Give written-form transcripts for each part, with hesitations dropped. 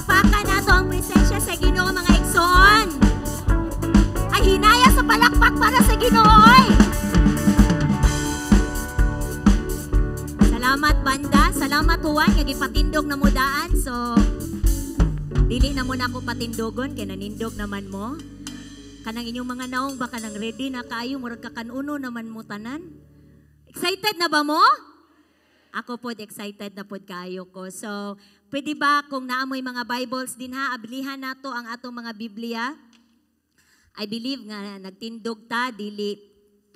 Palakpakan nato ang presensya sa Ginoo, mga igsoon. Ay, hinaya sa palakpak para sa Ginoo oy. Salamat, banda. Salamat, Juan, nga gipatindog na mo daan. So dili na mo na ako patindogon kay nanindog naman mo. Kanang inyong mga naong ba, kanang ready na kayo, murag kakanuno naman mo tanan. Excited na ba mo? Ako pod, excited na pod kayo ko. So, pwede ba kung naamoy mga Bibles din ha, ablihan nato ang atong mga Biblia. I believe nga nagtindog ta dili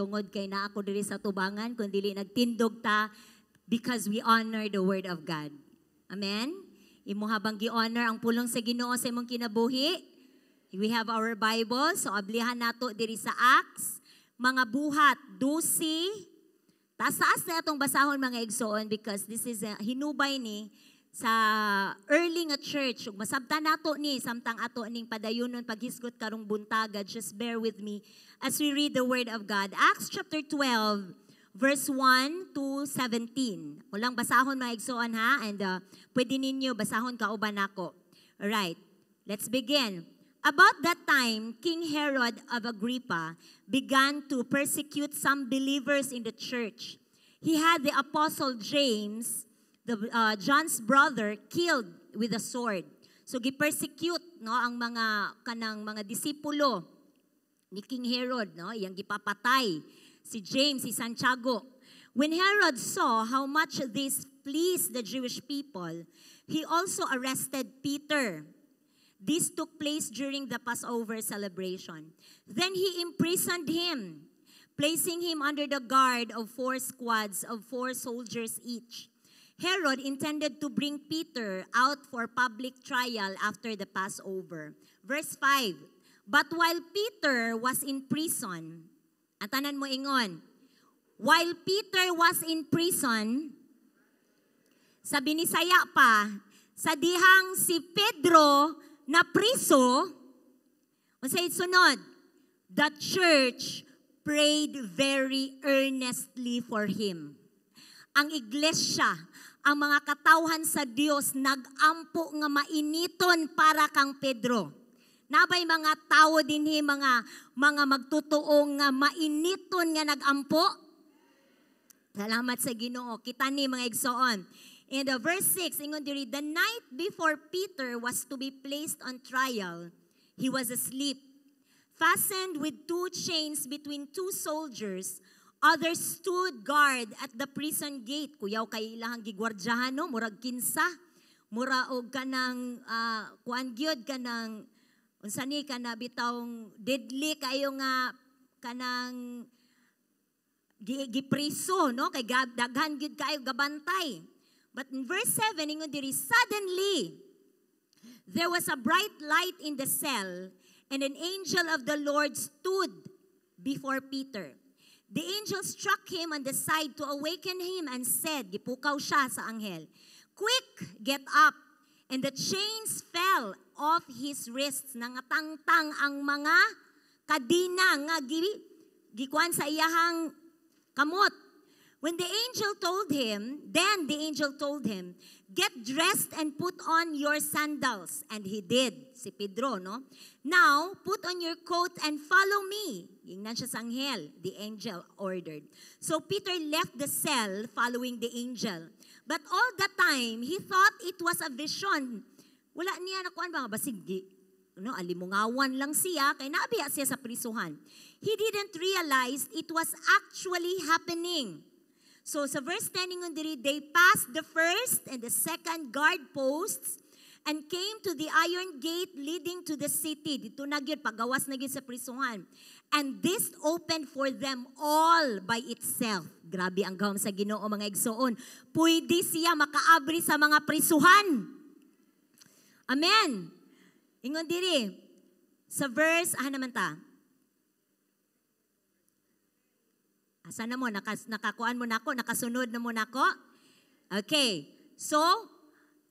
tungod kay naa ako diri sa tubangan, kun dili nagtindog ta because we honor the word of God. Amen? Imo habang gi-honor ang pulong sa Ginoo sa imong kinabuhi. We have our Bible, so ablihan nato diri sa Acts, mga Buhat 12. Taas-taas na atong basahon, mga igsoon, because this is a hinubay ni sa early nga church. Ug masabtan nato ni samtang ato ning padayunon paghisgot karong buntaga. Just bear with me as we read the word of God. Acts chapter 12 verse 1 to 17. Walang basahon, mga igsoon, ha, and pwede ninyo basahon kauban nako. Alright, let's begin. About that time, King Herod of Agrippa began to persecute some believers in the church. He had the apostle James, John's brother, killed with a sword. So gi-persecute, no, ang mga kanang mga disipulo ni King Herod, no, iyang gipapatay si James, si Santiago. When Herod saw how much this pleased the Jewish people, he also arrested Peter. This took place during the Passover celebration. Then he imprisoned him, placing him under the guard of four squads of four soldiers each. Herod intended to bring Peter out for public trial after the Passover. Verse 5. But while Peter was in prison, ang tanan mo ingon, "While Peter was in prison," sa Binisaya pa, "Sa dihang si Pedro na priso," unsay sunod? "The church prayed very earnestly for him." Ang iglesia, ang mga katawhan sa Dios, nagampo nga mainiton para kang Pedro. Nabay mga tao dinhi, mga magtotoo nga mainiton nga nagampo? Salamat sa Ginoo. Kita ni, mga igsoon. In the verse 6, ingon diri, "The night before Peter was to be placed on trial, he was asleep, fastened with two chains between two soldiers. Others stood guard at the prison gate." Kuyaw kay ilahang gigwardyahan, no? Murag kinsa. Mura og kanang kuan gyud, kanang unsa ni, kana bitawng deadly kayo nga kanang gipriso, no, kay daghan gyud kayo gabantay. But in verse 7, ingon diri, "Suddenly there was a bright light in the cell, and an angel of the Lord stood before Peter. The angel struck him on the side to awaken him and said," gipukaw siya sa anghel, "Quick, get up." And the chains fell off his wrists." Nangatangtang ang mga kadina nga gikuan sa iyahang kamot. When the angel told him, then the angel told him, "Get dressed and put on your sandals." And he did. Si Pedro, no? "Now, put on your coat and follow me." Ingnan siya sa anghel, the angel ordered. So Peter left the cell following the angel. But all the time, he thought it was a vision. Wala niya nakuan ba, basig no, alimungawan lang siya kay naabiya siya sa prisuhan. He didn't realize it was actually happening. So sa verse 10, ingon diri, "They passed the first and the second guard posts and came to the iron gate leading to the city." Dito na gyud, pagawas na gyud sa prisuhan. "And this opened for them all by itself." Grabe ang gahom sa Ginoo, mga igsoon. Pwede siya makaabri sa mga prisuhan. Amen. Ingon diri sa verse, ah naman ta? Asa na mo? Nakakuan mo na ako? Nakasunod na mo na ako? Okay. So,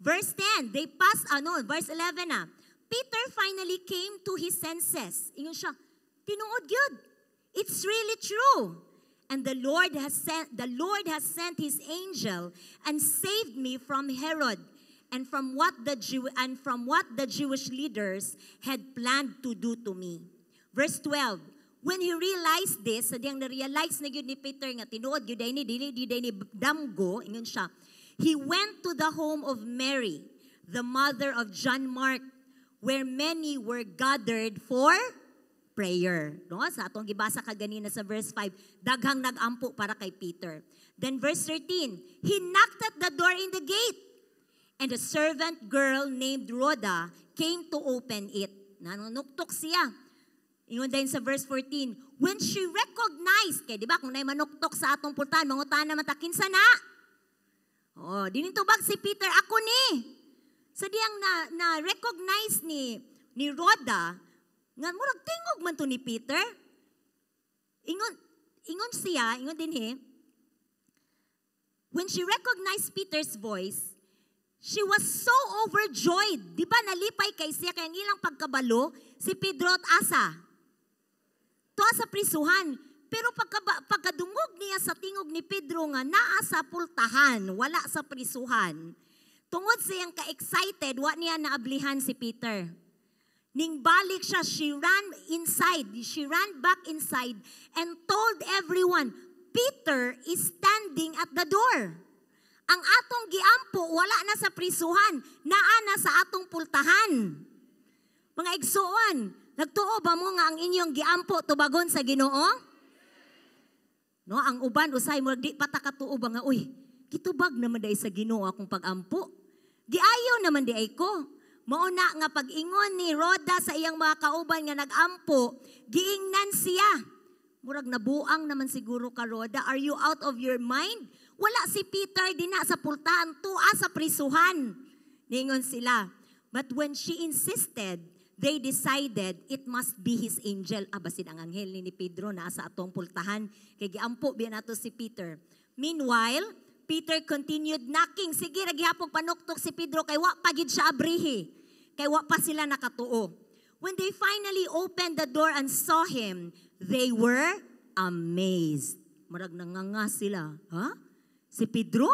verse 10, they passed, ano, verse 11 na. "Peter finally came to his senses." Ingon siya, "Tinuod gyud. It's really true. And the Lord has sent his angel and saved me from Herod and from what the Jewish leaders had planned to do to me." Verse 12, when he realized this, sa diyang na-realize na gyud ni Peter nga tinuod gyud ni, dili gyud ni damgo, ingon siya, he went to the home of Mary, the mother of John Mark, where many were gathered for prayer. No? Sa atong gibasa kaganina sa verse 5, daghang nagampo para kay Peter. Then verse 13, he knocked at the door in the gate, and a servant girl named Rhoda came to open it. Nanunuktok siya. Ingon din sa verse 14, when she recognized, kay di ba kung naay manuktok sa atong pultahan, mangutana man ta, "Kinsa na?" Oh, dinintubag si Peter, "Ako ni." Sa diyang na recognize ni Rhoda, nga murag tingog man to ni Peter. Ingon siya, ingon din he, when she recognized Peter's voice, she was so overjoyed. Di ba nalipay kay siya kay ang ilang pagkabalo, si Pedro at asa tuwa sa prisuhan. Pero pagkadungog niya sa tingog ni Pedro nga naa sa pultahan, wala sa prisuhan. Tungod siyang ka-excited, wa niya naablihan si Peter. Ning balik siya, she ran inside. She ran back inside and told everyone, "Peter is standing at the door." Ang atong giampo, wala na sa prisuhan, naa na sa atong pultahan. Mga igsuon, nagtuo ba mo nga ang inyong giampo tubagon sa Ginoo? No, ang uban usay mo di pa ta katuo ba nga, "Uy, gitubag naman diay sa Ginoo akong pagampo. Giayo naman diay ko." Mao na nga pag-ingon ni Rhoda sa iyang mga kauban nga nagampo, giingnan siya, "Murag nabuang naman siguro ka, Rhoda. Are you out of your mind? Wala si Peter dinha sa pultahan, tua sa prisuhan." Ningon sila. But when she insisted, they decided it must be his angel. Ah, basin ang anghel ni Pedro naa sa atong pultahan. Kay giampo biya nato si Peter. Meanwhile, Peter continued knocking. Sige, ra gihapon panuktok si Pedro kay wa pa gid siya abrihi. Kay wa pa sila nakatuo. When they finally opened the door and saw him, they were amazed. Murag nanganga sila. Ha? Si Pedro?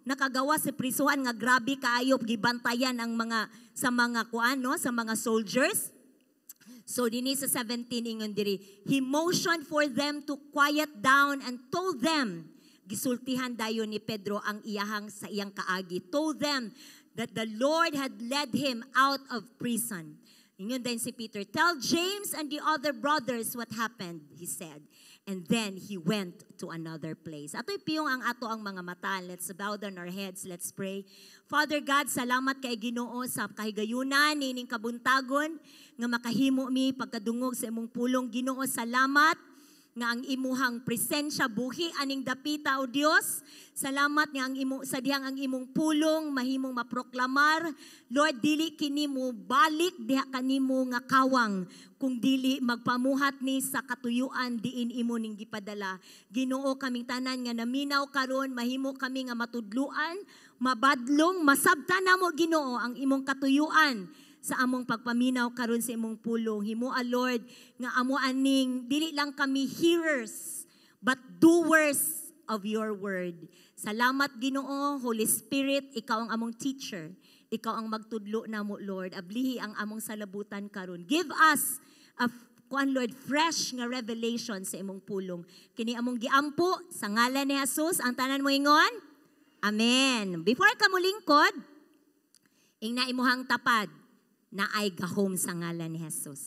Nakagawa sa prisuhan nga grabe kaayo gibantayan ang mga sa mga kuan, no, sa mga soldiers. So dinhi sa 17, ingon diri, he motioned for them to quiet down and told them, gisultihan dayon ni Pedro ang iyahang sa iyang kaagi, told them that the Lord had led him out of prison. Ingon din si Peter, "Tell James and the other brothers what happened," he said. And then he went to another place. Ato'y piyong ang ato ang mga mata. Let's bow down our heads. Let's pray. Father God, salamat kay Ginoo sa kahigayunan nining kabuntagon nga makahimo mi pagkadungog sa imong pulong. Ginoo, salamat nga ang imuhang presensya buhi aning dapita, o Dios. Salamat nga ang imo sa dihang ang imong pulong mahimong maproklamar. Lord, dili kini mo balik diha kanimo nga kawang kung dili magpamuhat ni sa katuyuan diin imo ning gipadala. Ginoo, kaming tanan nga naminaw karon, mahimo kami nga matudluan, mabadlong, masabtan namo, Ginoo, ang imong katuyuan sa among pagpaminaw karon sa imong pulong. Himoa, Lord, nga amo aning dili lang kami hearers but doers of your word. Salamat, Ginoo. Holy Spirit, ikaw ang among teacher. Ikaw ang magtudlo namo, Lord. Ablihi ang among salabutan karon. Give us a kuan, Lord, fresh nga revelation sa imong pulong. Kini among giampo sa ngalan ni Jesus. Ang tanan mo ingon? Amen. Before ka mulingkod, ingna imuhang tapad, "Naay gahom sa ngalan ni Jesus."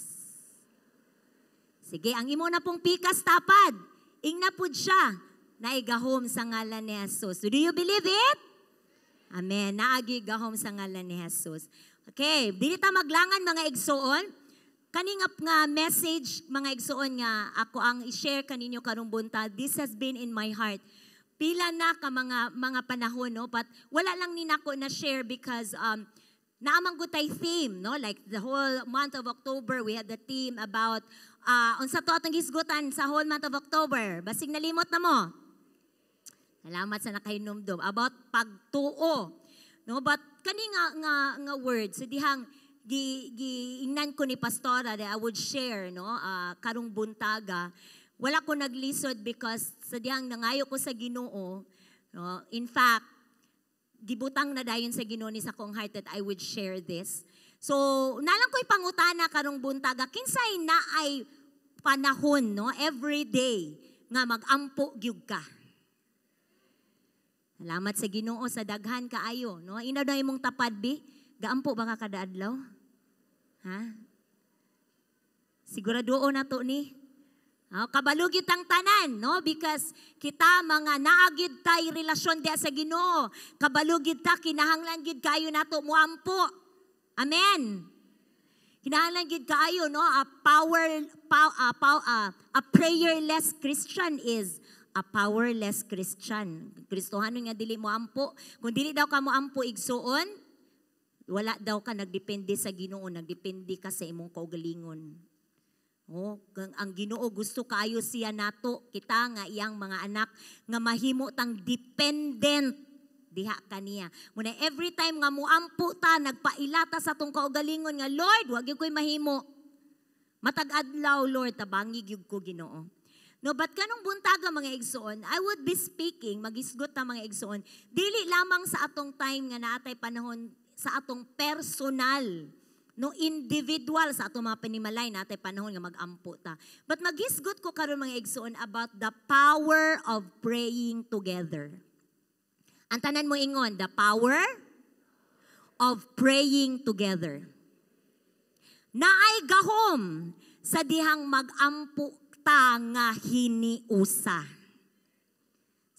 Sige, ang imo na pong pikas tapad, ingna pud siya, "Naay gahom sa ngalan ni Jesus." Do you believe it? Amen. Naay gahom sa ngalan ni Jesus. Okay, dili ta maglangan, mga igsuon. Kani nga message, mga igsuon, nga ako ang i-share kaninyo karong buntag. This has been in my heart pila na ka mga panahon, no, but wala lang ni nako na share because naa man gud tay theme, no, like the whole month of October we had the theme about unsa to atong gisgutan sa whole month of October? Basig nalimot na mo. Salamat sa nakahinumdum about pagtuo, no, but kani nga word sa dihang gi giingnan ko ni pastora that I would share, no, karong buntaga, wala ko naglisod because sa dihang nangayo ko sa Ginoo, no. In fact, Gibutang na dayon sa Ginoo ni sa akong heart that I would share this. So, nalang ko'y pangutana karong buntaga, kinsay naay panahon, no, every day nga magampo gyud ka? Salamat sa Ginoo sa daghan kaayo, no? Ina na imong tapad bi? Gaampo ba ka kada adlaw? Ha? Sigurado na to ni. Oh, kabalo gyud tang tanan, no? Because kita mga naa gyud tay relasyon diya sa Ginoo. Kabalo gyud ta, kinahanglan gyud kayo nato muampo. Amen. Kinahanglan gyud kaayo, no? A power pow, pow, a prayerless Christian is a powerless Christian. Kristohano nga dili mo ampo. Kung dili daw ka mo ampo, igsuon, wala daw ka nagdepende sa Ginoo, nagdepende ka sa imong kaugalingon. Oh, ang Ginoo gusto kaayo siya nato kita nga iyang mga anak nga mahimo tang dependent diha kaniya. Muna every time nga muampo ta, nagpailata sa atong kaugalingon nga, "Lord, wa gyud ko'y mahimo. Matag adlaw, Lord, tabangi gyud ko, Ginoo." No, but kanong buntaga, mga igsoon, I would be speaking, magisgot ta, mga igsoon, dili lamang sa atong time nga naatay panahon sa atong personal, no, individual sa atong mga panimalay natay panahon nga magampo ta. But magisgot ko karon, mga igsoon, about the power of praying together. Ang tanan mo ingon, "The power of praying together." Naay gahom sa dihang magampo ta nga hiniusa.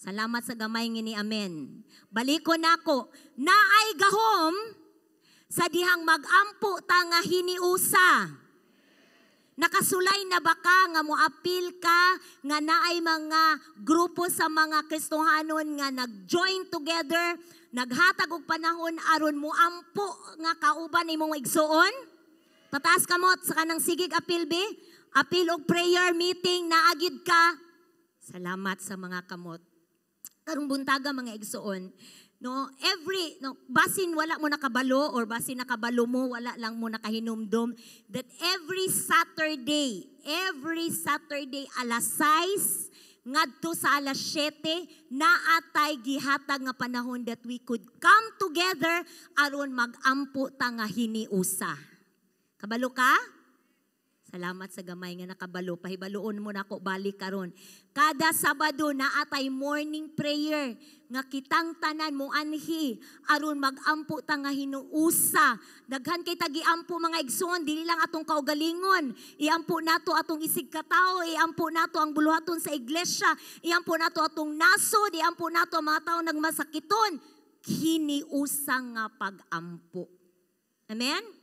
Salamat sa gamay ngini amen. Baliko nako, naay gahom sa dihang magampo ta nga hiniusa. Nakasulay na ba ka nga moapil ka nga naay mga grupo sa mga Kristohanon nga nag-join together, naghatag og panahon aron moampo nga kauban imong igsuon? Pataas kamot sa kanang sigig apil be. Apil og prayer meeting, naa gyud ka. Salamat sa mga kamot. Karong buntaga, mga igsuon, no, every no, basin wala mo nakabalo or basin nakabalo mo, wala lang mo nakahinumdom that every Saturday alas 6 ngadto sa alas 7, naatay gihatag nga panahon that we could come together aron magampo ta nga hiniusa. Kabalo ka? Salamat sa gamay nga nakabalo. Pahibaluon mo nako balik karon. Kada Sabado naatay morning prayer nga kitang tanan mo anhi aron magampo ta nga hinuusa. Daghan kay tagiampo, mga igsoon, dili lang atong kaugalingon. Iampo nato atong isig katawo, iampo nato ang buluhaton sa iglesia, iampo nato atong nasod, iampo nato ang mga tawo nagmasakiton. Hiniusa nga pagampo. Amen?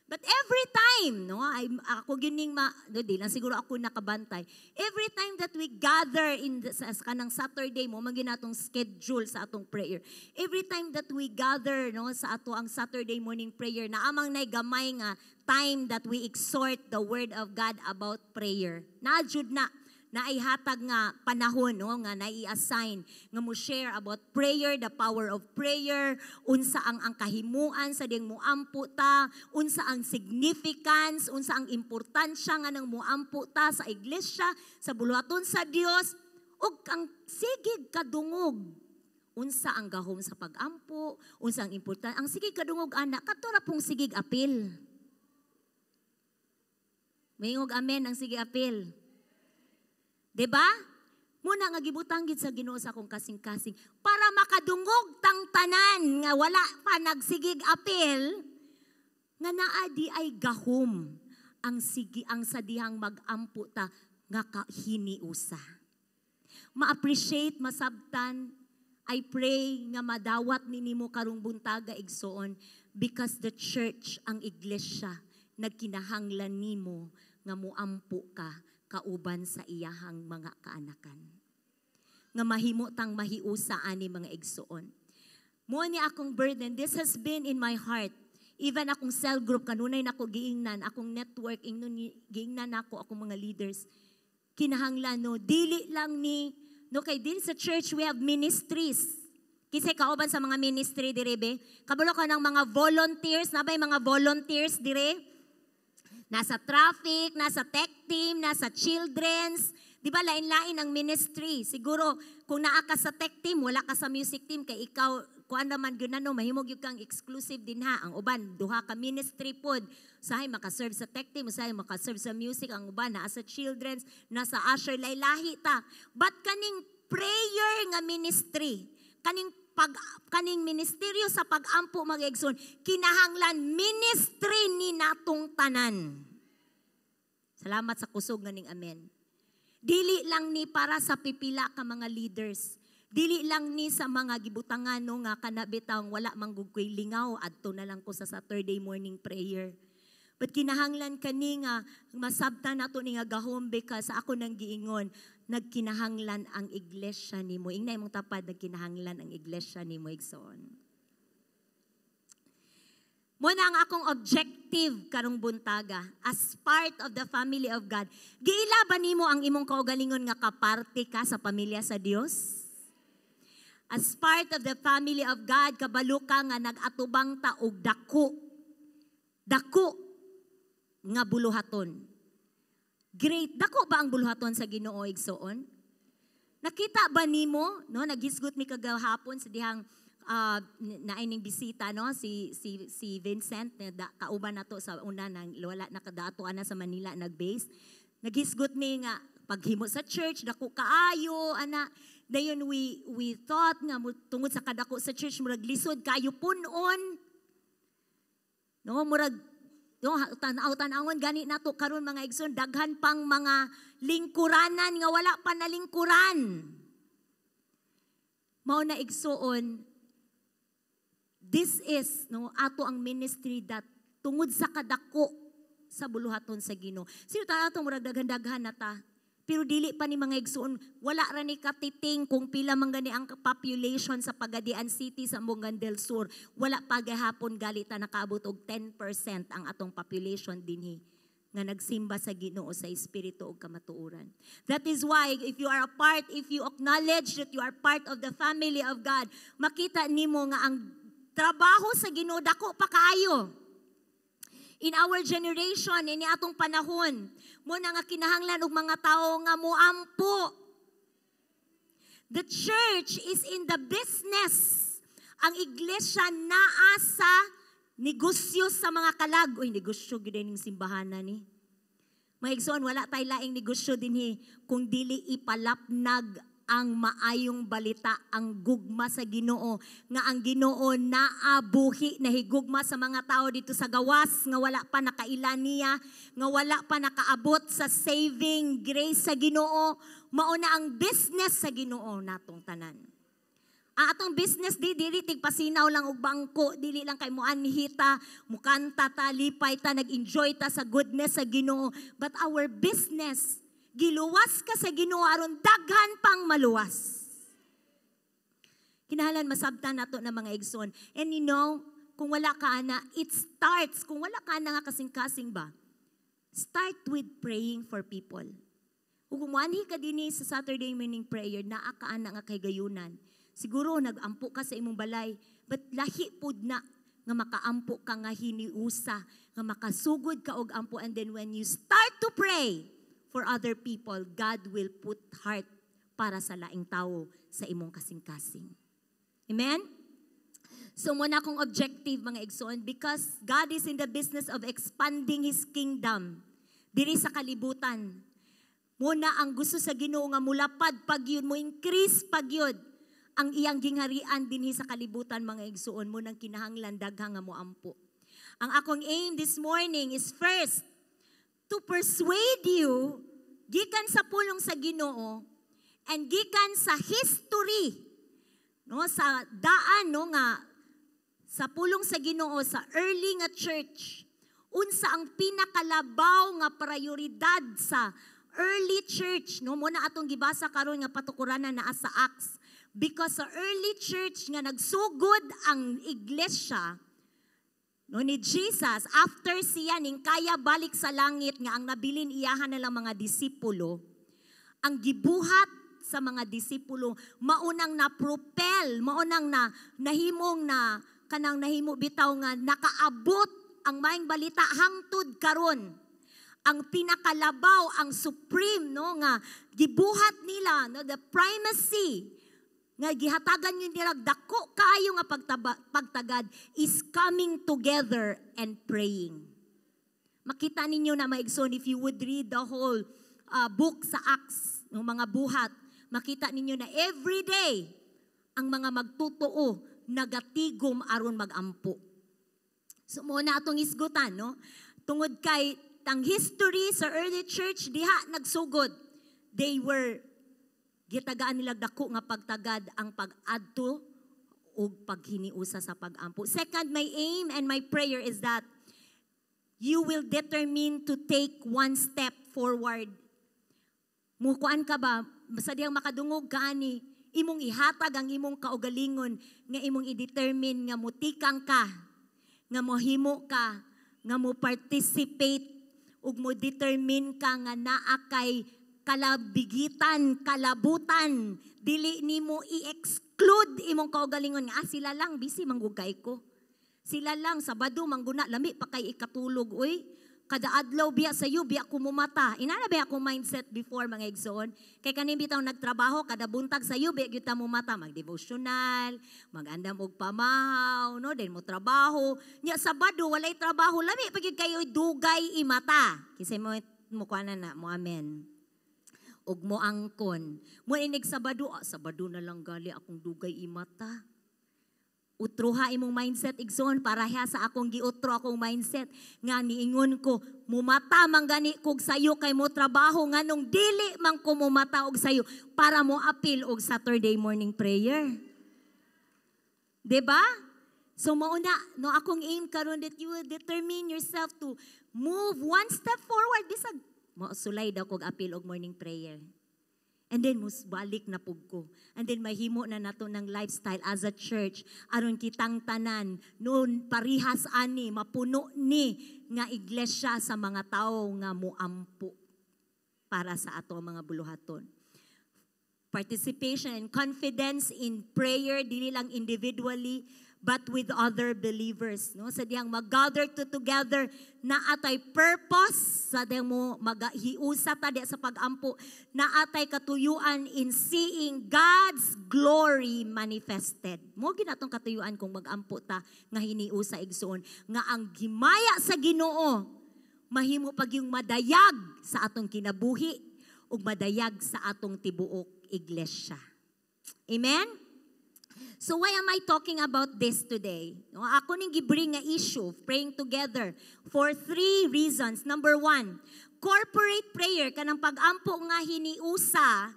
But every time, no, I, ako gining ma, no, di lang siguro ako nakabantay. Every time that we gather sa kanang Saturday mo, man atong schedule sa atong prayer. Every time that we gather, no, sa ato ang Saturday morning prayer, na amang nay gamay nga time that we exhort the word of God about prayer. Na jud na naihatag nga panahon, no, nga nai-assign nga mo share about prayer, the power of prayer, unsa ang kahimuan sa ding muampo ta, unsa ang significance, unsa ang importansya nga nang muampo ta sa iglesia, sa buluhaton sa Dios, ug ang sigig kadungog unsa ang gahom sa pagampo, unsa ang importante. Ang sigig kadungog ana, kadto ra pong sigig apil. Mayingog amen ang sige apil. 'Di ba? Muna nga gibutang gid sa Ginoo sa akong kasing-kasing para makadungog tang tanan nga wala pa nagsigig apil nga naa di ay gahom ang sige ang sa dihang magampo ta nga kahiniusa. Ma-appreciate, masabtan, I pray nga madawat ni nimo karong buntaga, igsoon, because the church, ang iglesia, nagkinahanglan nimo nga muampo ka kauban sa iyahang mga kaanakan. Nga mahimo tang mahiusa ani, mga igsoon. Mo ni akong burden, this has been in my heart. Even akong cell group, kanunay nako giingnan, akong network, ingnon giingnan nako akong mga leaders. Kinahanglan, no, dili lang ni, no, kay dili sa church we have ministries. Kinsay kauban sa mga ministry dire be? Kabalo ka ng mga volunteers, na ba'y mga volunteers dire? Nasa traffic, nasa tech team, nasa children's. Di ba lain-lain ang ministry? Siguro kung naa ka sa tech team, wala ka sa music team kay ikaw kuan naman gyud na, no, mahimo gyud kang exclusive din ha. Ang uban duha ka ministry pod, usahay maka-serve sa tech team, usahay maka-serve sa music, ang uban naa sa children's, nasa usher, lahi ta. But kaning prayer nga ministry, kaning ministeryo sa pagampo, mga igsoon, kinahanglan ministry ni natong tanan. Salamat sa kusog nga ning amen. Dili lang ni para sa pipila ka mga leaders. Dili lang ni sa mga gibutangan, no, nga kana bitawng wala man gud ko'y lingaw, adto na lang ko sa Saturday morning prayer. But kinahanglan kani nga masabtan nato ni nga gahom because sa ako nang giingon, nagkinahanglan ang iglesia nimo. Ingna imong tapad, nagkinahanglan ang iglesia nimo, igsoon. Muna ang akong objective karong buntaga as part of the family of God. Giila ba nimo ang imong kaugalingon nga kaparte ka sa pamilya sa Dios? As part of the family of God, kabalo ka nga nag-atubang ta og dako. Dako nga buluhaton. Great. Dako ba ang buluhaton sa Ginoo, igsoon? Nakita ba nimo, no, naghisgot mi kagahapon sa dihang naining bisita, no, si si si Vincent na da, kauban nato sa una nang wala nakadato ana sa Manila nag-base. Naghisgot mi nga paghimo sa church dako kaayo ana. Dayon we thought nga tungod sa kadako sa church, murag lisod kayo punon, no, murag, no, tan-aw tan-awon gani nato karon, mga igsoon, daghan pang mga lingkuranan nga wala pa nalingkuran. Mao na, igsuon, this is, no, ato ang ministry that tungod sa kadako sa buluhaton sa Ginoo. Sino ta ato, murag daghan-daghan na ta. Pero dili pa ni, mga igsuon, wala ra ni katiting kung pila man gani ang population sa Pagadian City, sa Zamboanga del Sur. Wala pa gahapon gali ta nakaabot og 10% ang atong population dinhi nga nagsimba sa Ginoo sa espiritu ug kamatuoran. That is why if you are a part, if you acknowledge that you are part of the family of God, makita nimo nga ang trabaho sa Ginoo dako pa kaayo. In our generation, ini atong panahon, mo na nga kinahanglan og mga tawo nga moampo. The church is in the business. Ang iglesia naa sa negosyo sa mga kalag. Uy, negosyo gyud ning simbahan na ni. Mga igsoon, wala tay laing negosyo dinhi kung dili ipalapnag ang maayong balita, ang gugma sa Ginoo, nga ang Ginoo naabuhi, nahigugma sa mga tao dito sa gawas nga wala pa nakaila niya, nga wala pa nakaabot sa saving grace sa Ginoo. Mao na ang business sa Ginoo natong tanan. Ang atong business di dili tigpasinaw lang og bangko, dili lang kay moanhi ta, mukanta ta, lipay ta, nag-enjoy ta sa goodness sa Ginoo. But our business, giluwas ka sa Ginoo aron daghan pang maluwas. Kinahanglan masabtan nato na, mga igsoon. And kung wala ka ana, it starts, kung wala ka ana nga kasing-kasing ba, start with praying for people. Kung muanhi ka dinhi sa Saturday morning prayer, naa ka ana nga kahigayunan. Siguro nagampo ka sa imong balay, but lahi pud na nga makaampo ka nga hiniusa, nga makasugod ka og ampo, and then when you start to pray for other people, God will put heart para sa laing tao sa imong kasing-kasing. Amen? So muna akong objective, mga igsoon, because God is in the business of expanding His kingdom diri sa kalibutan. Muna ang gusto sa Ginoo nga mulapad pagyud, mo increase pagyud ang iyang gingharian dinhi sa kalibutan, mga igsuon, mo nang kinahanglan daghang nga moampo. Ang akong aim this morning is first to persuade you gikan sa pulong sa Ginoo and gikan sa history, no, sa daan, no, nga sa pulong sa Ginoo, sa early nga church, unsa ang pinakalabaw nga prioridad sa early church, no. Mo na atong gibasa karon nga patukuranan naa sa Acts, because sa early church nga nagsugod ang iglesia, no, ni Jesus after siya ning kaya balik sa langit, nga ang nabilin iyahan na lang mga disipulo, ang gibuhat sa mga disipulo maunang na propel, maunang na nahimong na kanang nahimo bitaw nga nakaabot ang maayong balita hangtod karon. Ang pinakalabaw, ang supreme, no, nga gibuhat nila, no, the primacy. Nga gihatagan yun nila dako kaayo nga pagtagad is coming together and praying. Makita ninyo na, mga igsoon, if you would read the whole book sa Acts, ng mga buhat, makita ninyo na every day, ang mga magtotoo nagatigom aron magampo. So mao na atong isgutan, no? Tungod kay ang history sa early church diha nagsugod. They were gitagaan nila dako nga pagtagad ang pag-adto ug paghiniusa sa pagampo. Second, my aim and my prayer is that you will determine to take one step forward. Mukuan ka ba, sa diyang makadungog ka ani, imong ihatag ang imong kaugalingon nga imong i-determine nga mutikang ka, nga mohimo ka, nga mo participate ug mo determine ka nga naa kay kalabigitan, kalabutan, dili nimo i-exclude imong kaugalingon nga ah, sila lang busy manggugay ko. Sila lang Sabado mangguna, lami pa kay ikatulog, uy. Kada adlaw biya sayo biya ko mumata. Inana biya akong mindset before, mga igsoon? Kay kaning bitaw nagtrabaho kada buntag sayo biya gyud ta mumata, mag-devotional, magandam og pamahaw, no, then mo trabaho. Nya Sabado walay trabaho, lami pa gyud kayo dugay imata. Kisay mo mo kuana na mo amen ug mo angkon. Mo inig Sabado, ah, Sabado na lang gali akong dugay imata. Utroha imong mindset, igsoon, para sa akong giutro akong mindset nga niingon ko mumata man gani kog sayo kay mo trabaho, nganong dili man ko mumata og sayo para mo apil og Saturday morning prayer? 'Di ba? So mao na, no, akong aim karon that you will determine yourself to move one step forward bisag mo sulay daw kog apil og morning prayer. And then mus balik na pug ko. And then mahimo na nato ng lifestyle as a church aron kitang tanan noon parihas ani mapuno ni nga iglesia sa mga tawo nga muampo para sa ato ang mga buluhaton. Participation and confidence in prayer, dili lang individually but with other believers, no, sa diyang mag-gather to together na atay purpose sa diyang mo magahiusa ta diya sa pagampo na atay katuyuan in seeing God's glory manifested. Mo ginatong katuyuan kung magampo ta nga hiniusa, igsoon, nga ang gimaya sa Ginoo mahimo pag yung madayag sa atong kinabuhi ug madayag sa atong tibuok iglesia. Amen. So why am I talking about this today? No, ako ning gibring nga issue of praying together for three reasons. Number one, corporate prayer, kanang pag-ampo nga hiniusa,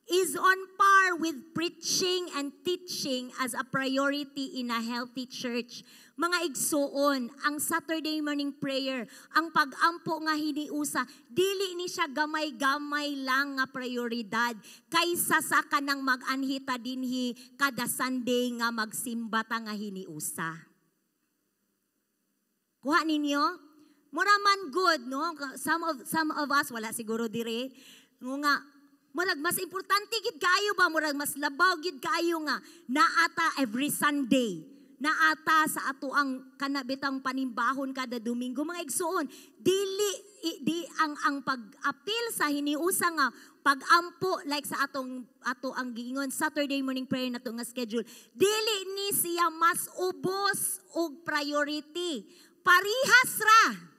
is on par with preaching and teaching as a priority in a healthy church. Mga igsuon, ang Saturday morning prayer, ang pag-ampo nga hiniusa, dili ni siya gamay-gamay lang nga prioridad kaysa sa kanang mag-anhita dinhi kada Sunday nga magsimba ta nga hiniusa. Kuha ninyo? Mura man good, no? Some of us, wala siguro dire, nga murag mas importante gid kayo ba, murag mas labaw gid kayo nga naata every Sunday, naata sa ato ang kana bitang panimbahon kada Domingo. Mga igsuon, dili di ang pag-apil sa hiniusa nga pag-ampo like sa atong ato ang giingon Saturday morning prayer nato nga schedule, dili ni siya mas ubos og priority. Parihas ra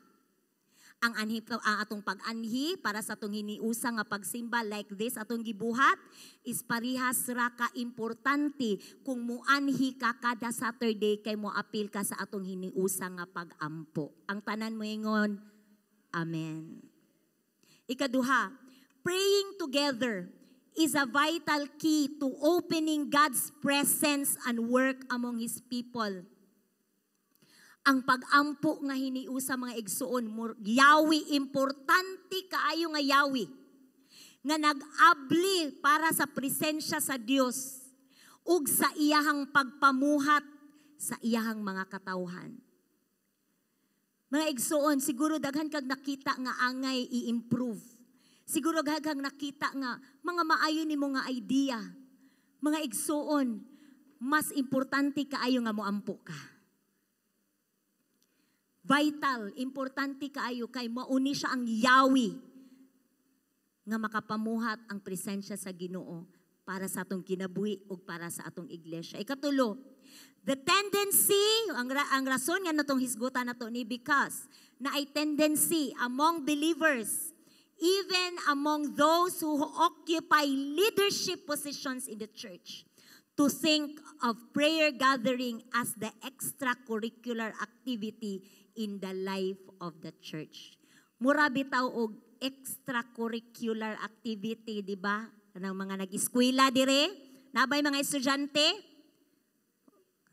ang anhi, ang atong pag-anhi para sa atong hiniusa nga pagsimba like this atong gibuhat is parihas ra ka importante kung muanhi ka kada Saturday kay mo apil ka sa atong hiniusa nga pag-ampo. Ang tanan mo ingon, "Amen." Ikaduha, praying together is a vital key to opening God's presence and work among His people. Ang pag-ampo nga hiniusa, mga igsuon, yawi, importante kaayo nga yawi nga nag-abli para sa presensya sa Dios ug sa iyahang pagpamuhat sa iyahang mga katawhan. Mga igsuon, siguro daghan kag nakita nga angay i-improve. Siguro daghan kag nakita nga mga maayo nimo nga idea. Mga igsuon, mas importante kaayo nga moampo ka. Vital, importante kaayo kay mauni siya ang yawi nga makapamuhat ang presensya sa Ginoo Para sa atong kinabuhi ug para sa atong iglesia. Ikatulo, the tendency, ang rason nga natong hisgutan nato ni because naay tendency among believers, even among those who occupy leadership positions in the church, to think of prayer gathering as the extracurricular activity in the life of the church. Mura bitaw og extracurricular activity, di ba? Kanang mga nag-eskwela dire, naa bay mga estudyante?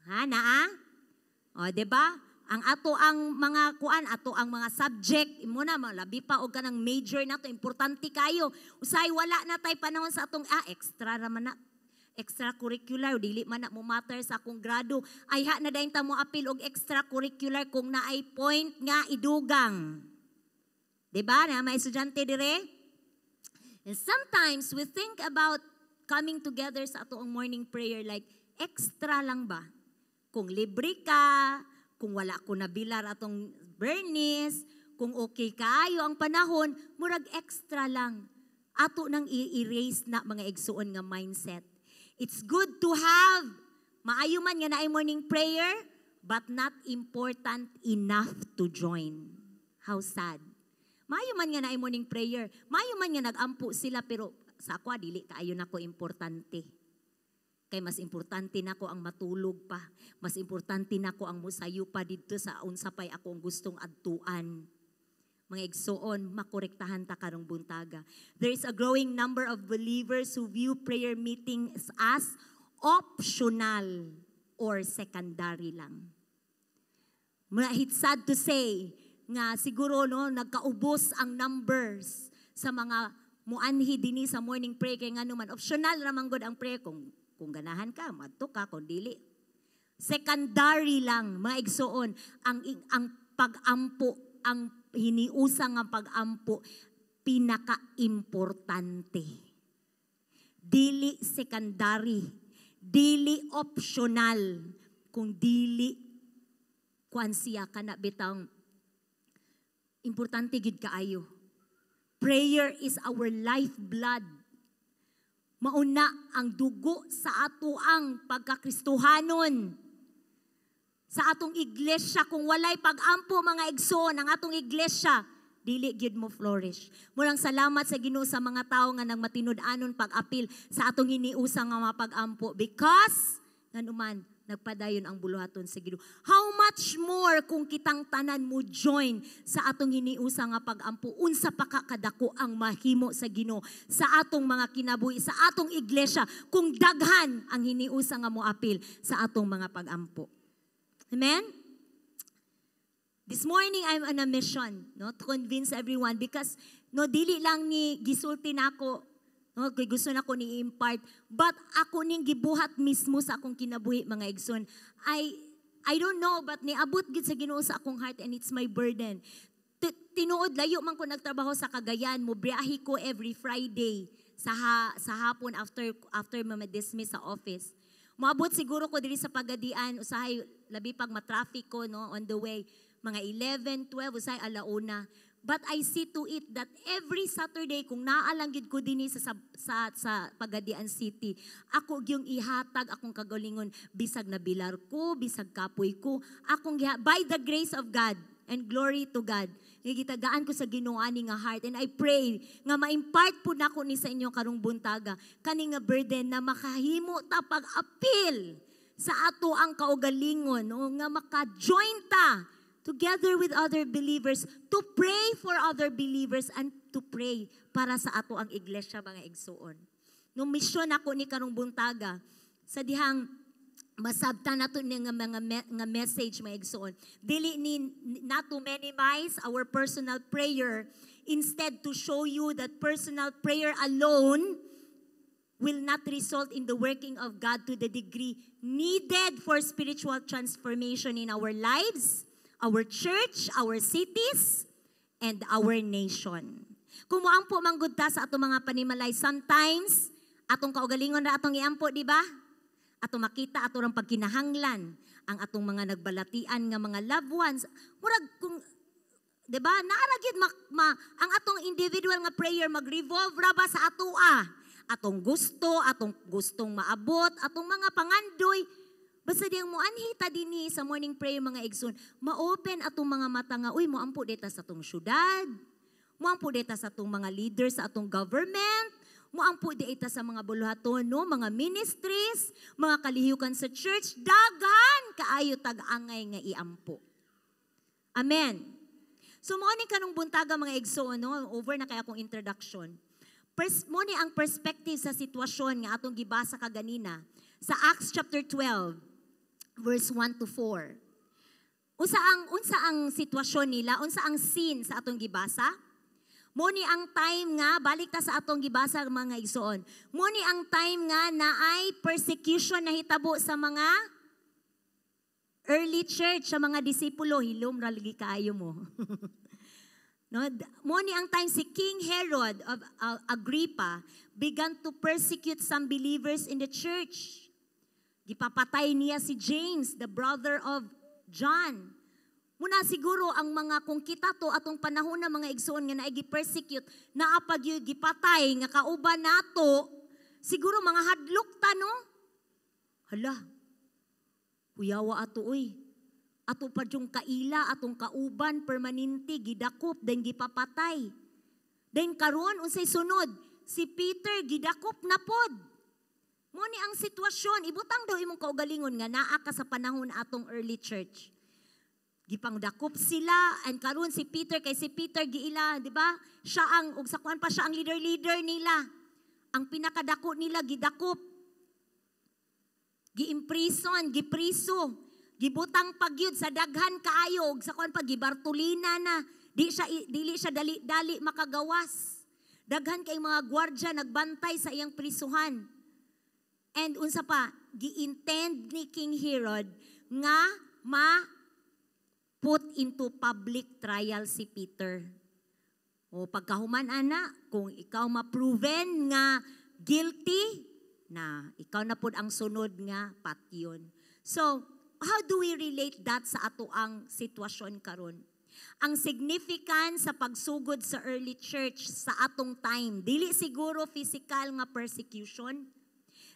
Ha, naa? O, di ba? Ang ato ang mga kuan, ato ang mga subject, imo na labi pa og kanang major nato, importante kayo. Usay wala na tay panahon sa atong extra ra man na, extracurricular, dili man na mo matter sa akong grado. Ayha na dayon ta mo apil og extracurricular kung naay point nga idugang. Di ba? Na may estudyante dire? And sometimes we think about coming together sa atoang morning prayer like extra lang ba? Kung libre ka, kung wala ko nabilar atong Bernice, kung okay kaayo ang panahon, murag extra lang. Ato nang i-erase na, mga igsuon, nga mindset. It's good to have, maayo man nga naay morning prayer, but not important enough to join. How sad. Maayo man nga naay morning prayer, maayo man nga nagampo sila, pero sa ako dili kaayo nako importante. Kay mas importante nako ang matulog pa. Mas importante nako ang musayo pa didto sa unsa pay ako ang gustong adtuan. Mga igsuon, makorektahan ta karong buntaga. There is a growing number of believers who view prayer meetings as optional or secondary lang. It's sad to say nga siguro, no, nagkaubos ang numbers sa mga muanhi dinhi sa morning prayer kay ngano man optional ra man gud ang prayer. Kung ganahan ka, madto ka, kung dili, secondary lang. Mga igsuon, ang pag-ampo, ang hiniusa nga pag-ampo, pinaka-importante. Dili secondary, dili optional, kung dili kuan siya, kana bitang importante gid kaayo. Prayer is our lifeblood. Mauna ang dugo sa ato ang pagkakristuhanon. Sa atong iglesia, kung walay pag-ampo, mga igsoon, ang atong iglesia, dili gyud mo flourish. Murang salamat sa Ginoo sa mga tawo nga nagmatinud-anon pag-apil sa atong hiniusa nga mapag-ampo because nganuman nagpadayon ang buluhaton sa Ginoo. How much more kung kitang tanan mo join sa atong hiniusa nga pag-ampo, unsa pa ka kadako ang mahimo sa Ginoo sa atong mga kinabuhi, sa atong iglesia, kung daghan ang hiniusa nga moapil sa atong mga pag-ampo. Amen? This morning I'm on a mission, no, to convince everyone because, no, dili lang ni gisulti nako, no, kay gusto nako ni impart, but ako ning gibuhat mismo sa akong kinabuhi, mga igsoon. I don't know, but niabot gid sa Ginoo sa akong heart and it's my burden. Tinuod, layo man ko nagtrabaho sa Cagayan, mo biyahe ko every Friday sa hapon after ma-dismiss sa office. Moabot siguro ko diri sa Pagadian usahay, labi pag ma-traffic ko, no, on the way, mga 11, 12, usahay alauna. But I see to it that every Saturday, kung naa lang gid ko dinhi sa Pagadian City, ako gyung ihatag akong kagalingon, bisag nabilar ko, bisag kapoy ko, akong by the grace of God and glory to God. Nga gitagaan ko sa Ginoo ani nga heart and I pray nga ma-impart pud nako ni sa inyo karong buntaga kani nga burden na makahimo ta pag-apil sa ato ang kaugalingon, no, nga maka-join ta together with other believers to pray for other believers and to pray para sa ato ang iglesia, mga igsuon. No, mission ako ni karong buntaga sa dihang masabtan nato ni nga mga nga message, mga igsuon. Dili ni not to minimize our personal prayer, instead to show you that personal prayer alone will not result in the working of God to the degree needed for spiritual transformation in our lives, our church, our cities, and our nation. Kung moampo man gud ta sa atong mga panimalay, sometimes atong kaugalingon ra atong iampo, di ba? Ato makita ato rang pagkinahanglan ang atong mga nagbalatian nga mga loved ones. Murag kung, 'di ba? Naa ra gyud ang atong individual nga prayer mag-revolve ra ba sa atoa. Atong gusto, atong gustong maabot, atong mga pangandoy. Basta diyang moanhi ta dinhi sa morning prayer, mga igsoon, ma-open atong mga mata nga, uy, moampo dita sa atong syudad, moampo dita sa atong mga leaders sa atong government, moampo dita sa mga buluhaton, no, mga ministries, mga kalihukan sa church, daghan kaayo tag-angay nga iampo. Amen. So mo ni kanong buntaga, mga igsoon, no, over na kay akong introduction. Mo ni ang perspective sa sitwasyon nga atong gibasa kaganina sa Acts chapter 12 verse 1 to 4. Unsa ang sitwasyon nila? Unsa ang scene sa atong gibasa? Mo ni ang time nga balik ta sa atong gibasa, mga igsoon. Mo ni ang time nga naay persecution na hitabo sa mga early church, sa mga disipulo. Hilom ra lagi kaayo mo. No, mo ni ang time si King Herod of Agrippa began to persecute some believers in the church. Gipapatay niya si James, the brother of John. Muna siguro ang mga kung kita to atong panahon na, mga igsoon, nga naay gi-persecute, naa pa gyud gipatay nga kauban nato, siguro mga hadlok ta, no? Hala. Kuyawa ato oy. Ato pa yung kaila, atong kauban permanente gidakop then gipapatay. Then karon, unsay sunod? Si Peter gidakop na pod. Mo ni ang sitwasyon, ibutang daw imong kaugalingon nga naa ka sa panahon atong early church. Gipangdakop sila and karon si Peter, kay si Peter giila, di ba? Siya ang ug sa kuan pa, siya ang leader-leader nila. Ang pinakadako nila gidakop. Gi-imprison, gipriso. Gibutang pagyud sa daghan kaayo ug sa kuan pa gibartulina na. Di siya dili siya dali-dali makagawas. Daghan kay mga gwardya nagbantay sa iyang prisuhan. And unsa pa, gi-intend ni King Herod nga ma put into public trial si Peter. O pagkahuman ana, kung ikaw ma-proven nga guilty, na ikaw na pud ang sunod nga patyon. So, how do we relate that sa ato ang sitwasyon karon? Ang significance sa pagsugod sa early church sa atong time, dili siguro physical nga persecution,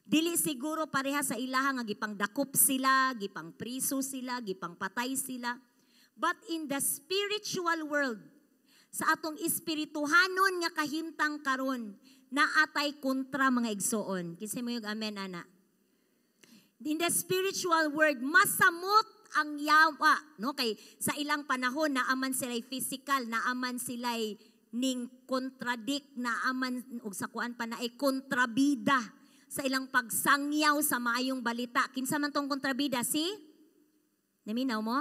dili siguro pareha sa ilaha nga gipangdakop sila, gipangpriso sila, gipangpatay sila. But in the spiritual world, sa atong espirituhanon nga kahimtang karon, naatay kontra, mga igsoon. Kinsa mo yung amen ana? In the spiritual world, masamot ang yawa, no? Kay sa ilang panahon naaman sila physical, naaman sila ning contradict, naaman og sa kuan pa naay kontrabida sa ilang pagsangyaw sa maayong balita. Kinsa man tong kontrabida? Si? Naminaw mo?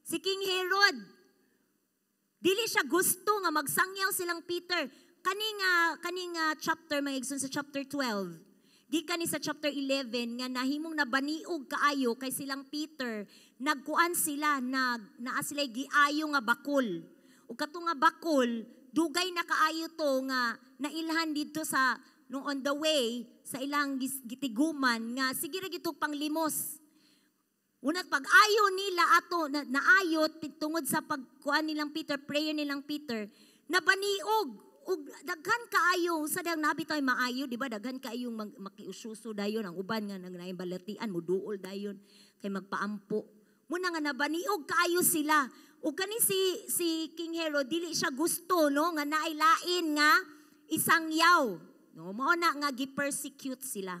Si King Herod. Dili siya gusto nga magsangyaw silang Peter. Kani nga chapter, mga igsoon, sa chapter 12. Gikan ni sa chapter 11 nga nahimong nabaniog kaayo kay silang Peter, nagkuan sila, nag naa sila giayo nga bakol. Ug kato nga bakol, dugay na kaayo to nga nailhan didto sa nung on the way sa ilang gitiguman nga sige ra gitog panglimos. Unat pag-ayo nila ato na, naayot tungod sa pagkuan nilang Peter, prayer nilang Peter, nabaniog ug daghan kaayo sa dang nabi tayo maayo, di ba? Daghan kaayong makiususo dayon ang uban nga nang naay balatian muduol dayon kay magpaampo. Muna nga nabaniog kaayo sila. Ug kani si King Herod, dili siya gusto, no, nga naay lain nga isangyaw. No, mao na nga gi-persecute sila.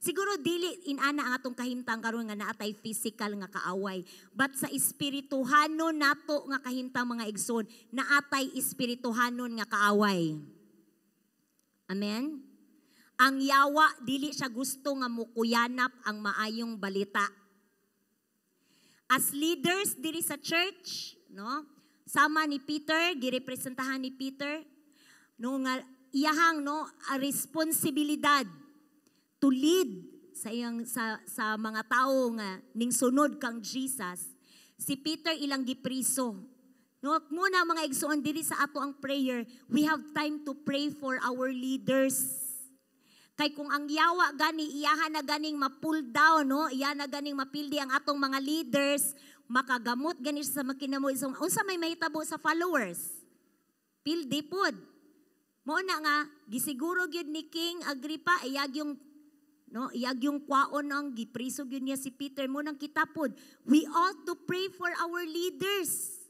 Siguro dili inana ang atong kahimtang karon nga naatay physical nga kaaway. But sa espirituhanon nato nga kahimtang, mga igsoon, naatay espirituhanon nga kaaway. Amen? Ang yawa, dili siya gusto nga mukuyanap ang maayong balita. As leaders diri sa church, no? Sama ni Peter, girepresentahan ni Peter, no, nga iyahang, no, a responsibilidad to lead sa iyang sa mga tao nga ning sunod kang Jesus. Si Peter ilang gipriso. No, muna, mga igsoon, diri sa ato ang prayer, we have time to pray for our leaders. Kay kung ang yawa gani iyahan na ganing ma-pull down, no, iya na ganing mapildi ang atong mga leaders, makagamot gani siya sa makinamo, unsa may mahitabo sa followers? Pildi pod. Mao na nga gisiguro gyud ni King Agrippa iyag yung, no, iyag yung kwaon ang gipriso gyud niya si Peter. Mao nang kita pod, we ought to pray for our leaders.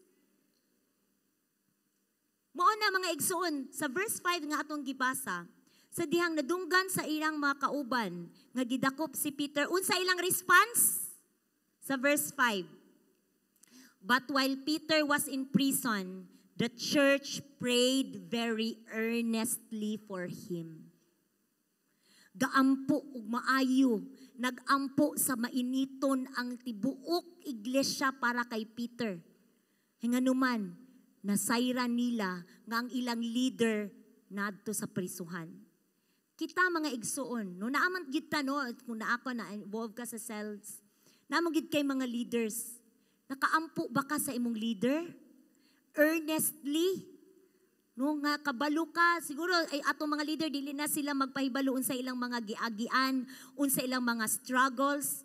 Mao na, mga igsoon, sa verse 5 nga atong gibasa, sa dihang nadunggan sa ilang mga kauban nga gidakop si Peter, unsa ilang response? Sa verse 5, "But while Peter was in prison, the church prayed very earnestly for him." Gaampo og maayo, nagampo sa mainiton ang tibuok iglesia para kay Peter. Nganuman, nasayran nila nga ang ilang leader nadto sa prisuhan. Kita, mga igsuon, no, naaman gid ta, no, kung naa ka na involved ka sa cells, naman gid kay mga leaders. Nakaampo ba ka sa imong leader? Earnestly? No, nga kabalo ka, siguro ay atong mga leader, dili na sila magpahibalo unsa ilang mga giagian, unsa ilang mga struggles.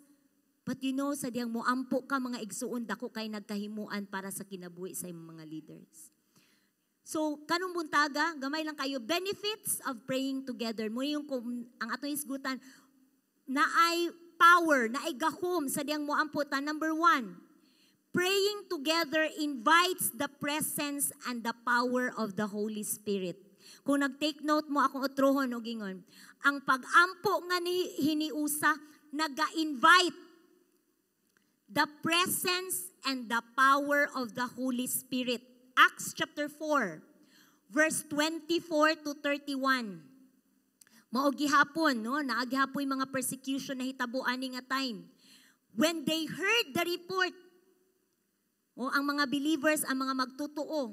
But sa diyang moampo ka, mga igsuon, dako kay nagkahimuan para sa kinabuhi sa imong mga leaders. So, kanong buntaga, gamay lang kayo, benefits of praying together. Mao yung kung, ang atong hisgutan, naay power, naay gahom sa diyang moampo ta. Number one, praying together invites the presence and the power of the Holy Spirit. Kung nag-take note mo, akong utrohon og ingon, ang pag-ampo nga ni hiniusa naga-invite the presence and the power of the Holy Spirit. Acts chapter 4, verse 24 to 31. Mao gihapon, no? Naa gihapon mga persecution na hitabo ani nga time. When they heard the report, o ang mga believers, ang mga magtotoo,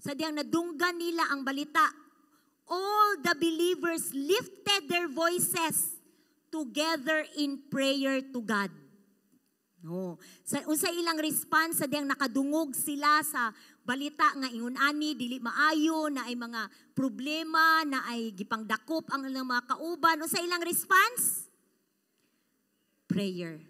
sa diyang nadunggan nila ang balita, all the believers lifted their voices together in prayer to God. No. Sa unsa ilang response sa diyang nakadungog sila sa balita nga ingon ani dili maayo na ay mga problema na ay gipangdakop ang ilang mga kauban, unsa ilang response? Prayer.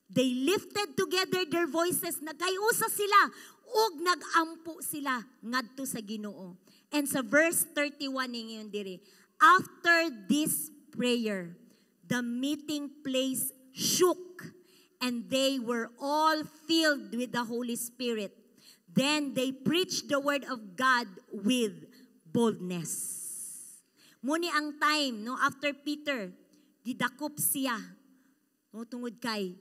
They lifted together their voices, nagkayusa sila ug nagampo sila ngadto sa Ginoo. And sa verse 31 ningon diri, "After this prayer, the meeting place shook and they were all filled with the Holy Spirit. Then they preached the word of God with boldness." Mao ni ang time, no, after Peter, gidakop siya, no, tungod kay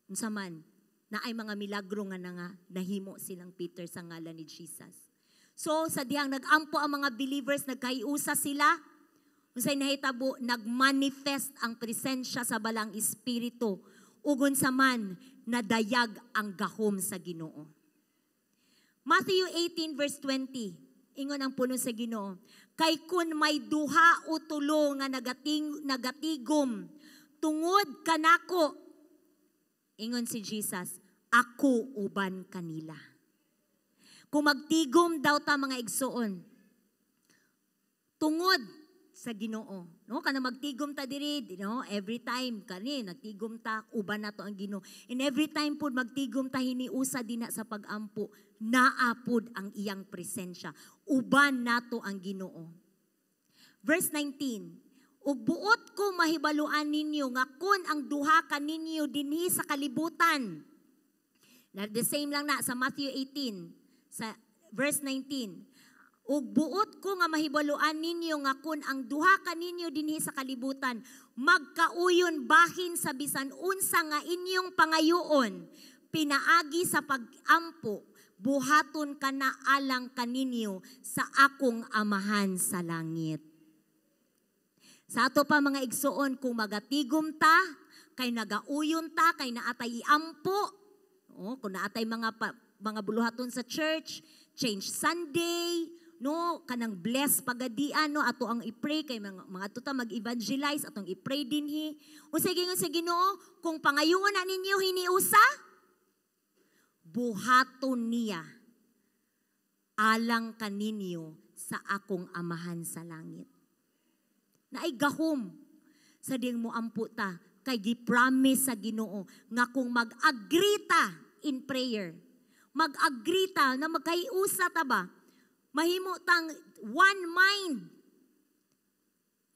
unsa man na ay mga milagro nga nga nahimo silang Peter sa ngalan ni Jesus. So sa dihang nagampo ang mga believers, nagkaiusa sila, unsay nahitabo? Nagmanifest ang presensya sa Balang Espiritu ug unsa man, nadayag ang gahom sa Ginoo. Matthew 18 verse 20, ingon ang pulong sa Ginoo, "Kay kun may duha o tulo nga nagatigom tungod kanako," ingon si Jesus, "ako uban kanila." Kung magtigom daw ta, mga igsuon, tungod sa Ginoo. No, kana magtigom ta diri, no, every time kani nagtigom ta, uban nato ang Ginoo. And every time pud magtigom ta hiniusa dinha sa pagampo, naa pud ang iyang presensya. Uban nato ang Ginoo. Verse 19, "Ug buot ko mahibaluan ninyo nga kun ang duha kaninyo dinhi sa kalibutan." Na the same lang na sa Matthew 18 sa verse 19. "Ug buot ko nga mahibaluan ninyo nga kun ang duha kaninyo dinhi sa kalibutan magkauyon bahin sa bisan unsa nga inyong pangayoon pinaagi sa pag-ampo, buhaton kana alang kaninyo sa akong Amahan sa langit." Sa ato pa, mga igsuon, kung magatigom ta, kay nagauyon ta, kay naatay iampo, oh, kung naatay mga buluhaton sa church, change Sunday, no, kanang bless pagadian, no, ato ang i-pray kay mga tuta mag-evangelize, atong i-pray dinhi. Unsay gingon sa Ginoo? Kung pangayoon na ninyo hiniusa, buhaton niya alang kaninyo sa akong Amahan sa langit. Naay gahom sa ding mo ampo ta kay gi-promise sa Ginoo nga kung mag-agree ta in prayer, mag-agree ta na magkaiusa ta ba, Mahimo tang one mind.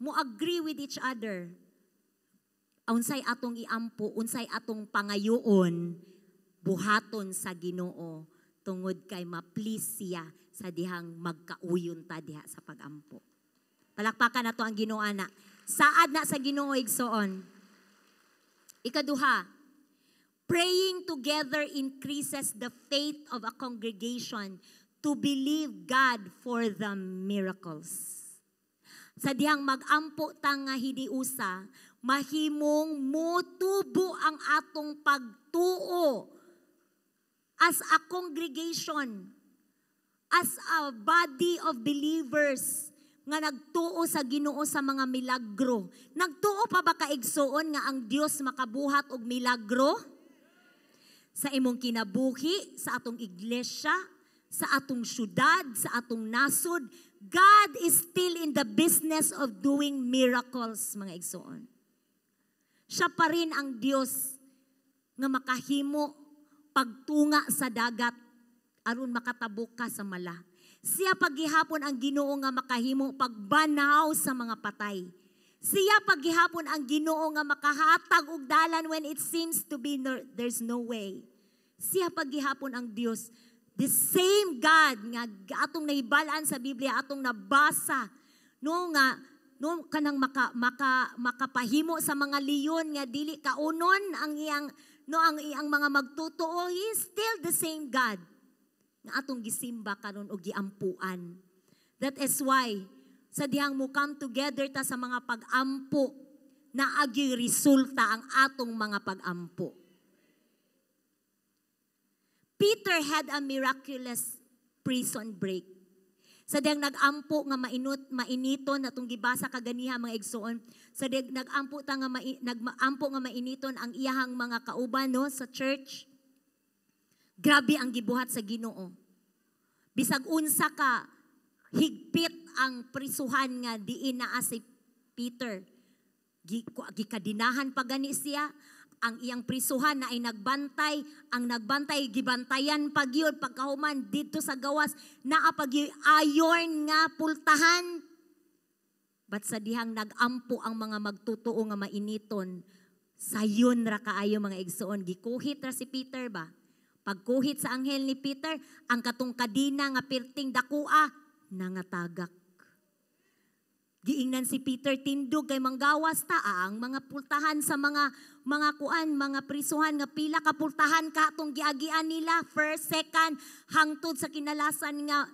Mo agree with each other. Unsay atong iampo, unsay atong pangayoon, buhaton sa Ginoo tungod kay ma-please siya sa dihang magkauyon ta diha sa pagampo. Palakpakan nato ang Ginoo ana. Saad na sa Ginoo, igsoon. Ikaduha, praying together increases the faith of a congregation to believe God for the miracles. Sa dihang magampo ta nga hiniusa, mahimong motubo ang atong pagtuo as a congregation, as a body of believers nga nagtuo sa Ginoo sa mga milagro. Nagtuo pa ba ka, igsoon, nga ang Dios makabuhat og milagro? Sa imong kinabuhi, sa atong iglesia, sa atong syudad, sa atong nasod, God is still in the business of doing miracles, mga igsoon. Siya pa rin ang Dios nga makahimo pagtunga sa dagat aron makatabok ka sa mala. Siya paghihapon ang Ginoo nga makahimo pagbanhaw sa mga patay. Siya paghihapon ang Ginoo nga makahatag og dalan when it seems to be no, there's no way. Siya paghihapon ang Dios. The same God nga atong nahibalaan sa Biblia, atong nabasa, no, nga no kanang maka, maka makapahimo sa mga leon nga dili kaunon ang iyang, no, ang iyang mga magtutuo. He is still the same God nga atong gisimba karon og giampuan. That is why sa dihang mo come together ta sa mga pag-ampo, naagi resulta ang atong mga pag-ampo. Peter had a miraculous prison break. Sa dihang nag-ampo nga mainut mainiton atong gibasa kaganiha, mga igsoon, sa dihang nag-ampo ta nga mai, nag-ampo nga mainiton ang iyahang mga kauban, no, sa church. Grabe ang gibuhat sa Ginoo. Bisag unsa ka higpit ang prisuhan nga diin naa si Peter. Gikadinahan pa gani siya, ang iyang prisuhan na ay nagbantay, ang nagbantay gibantayan pa gyud. Pagkahuman didto sa gawas naa pa gyud iron nga pultahan. But sa dihang nagampo ang mga magtutuo nga mainiton, sayon ra kaayo, mga igsoon, gikuhit ra si Peter ba. Pagkuhit sa anghel ni Peter, ang katong kadina nga pirting dakua nangatagak. Giingnan si Peter, "Tindog kay manggawas ta." Ang mga pultahan sa mga kuan, mga prisuhan nga pila ka pultahan ka atong giagian nila, first, second, hangtod sa kinalasan nga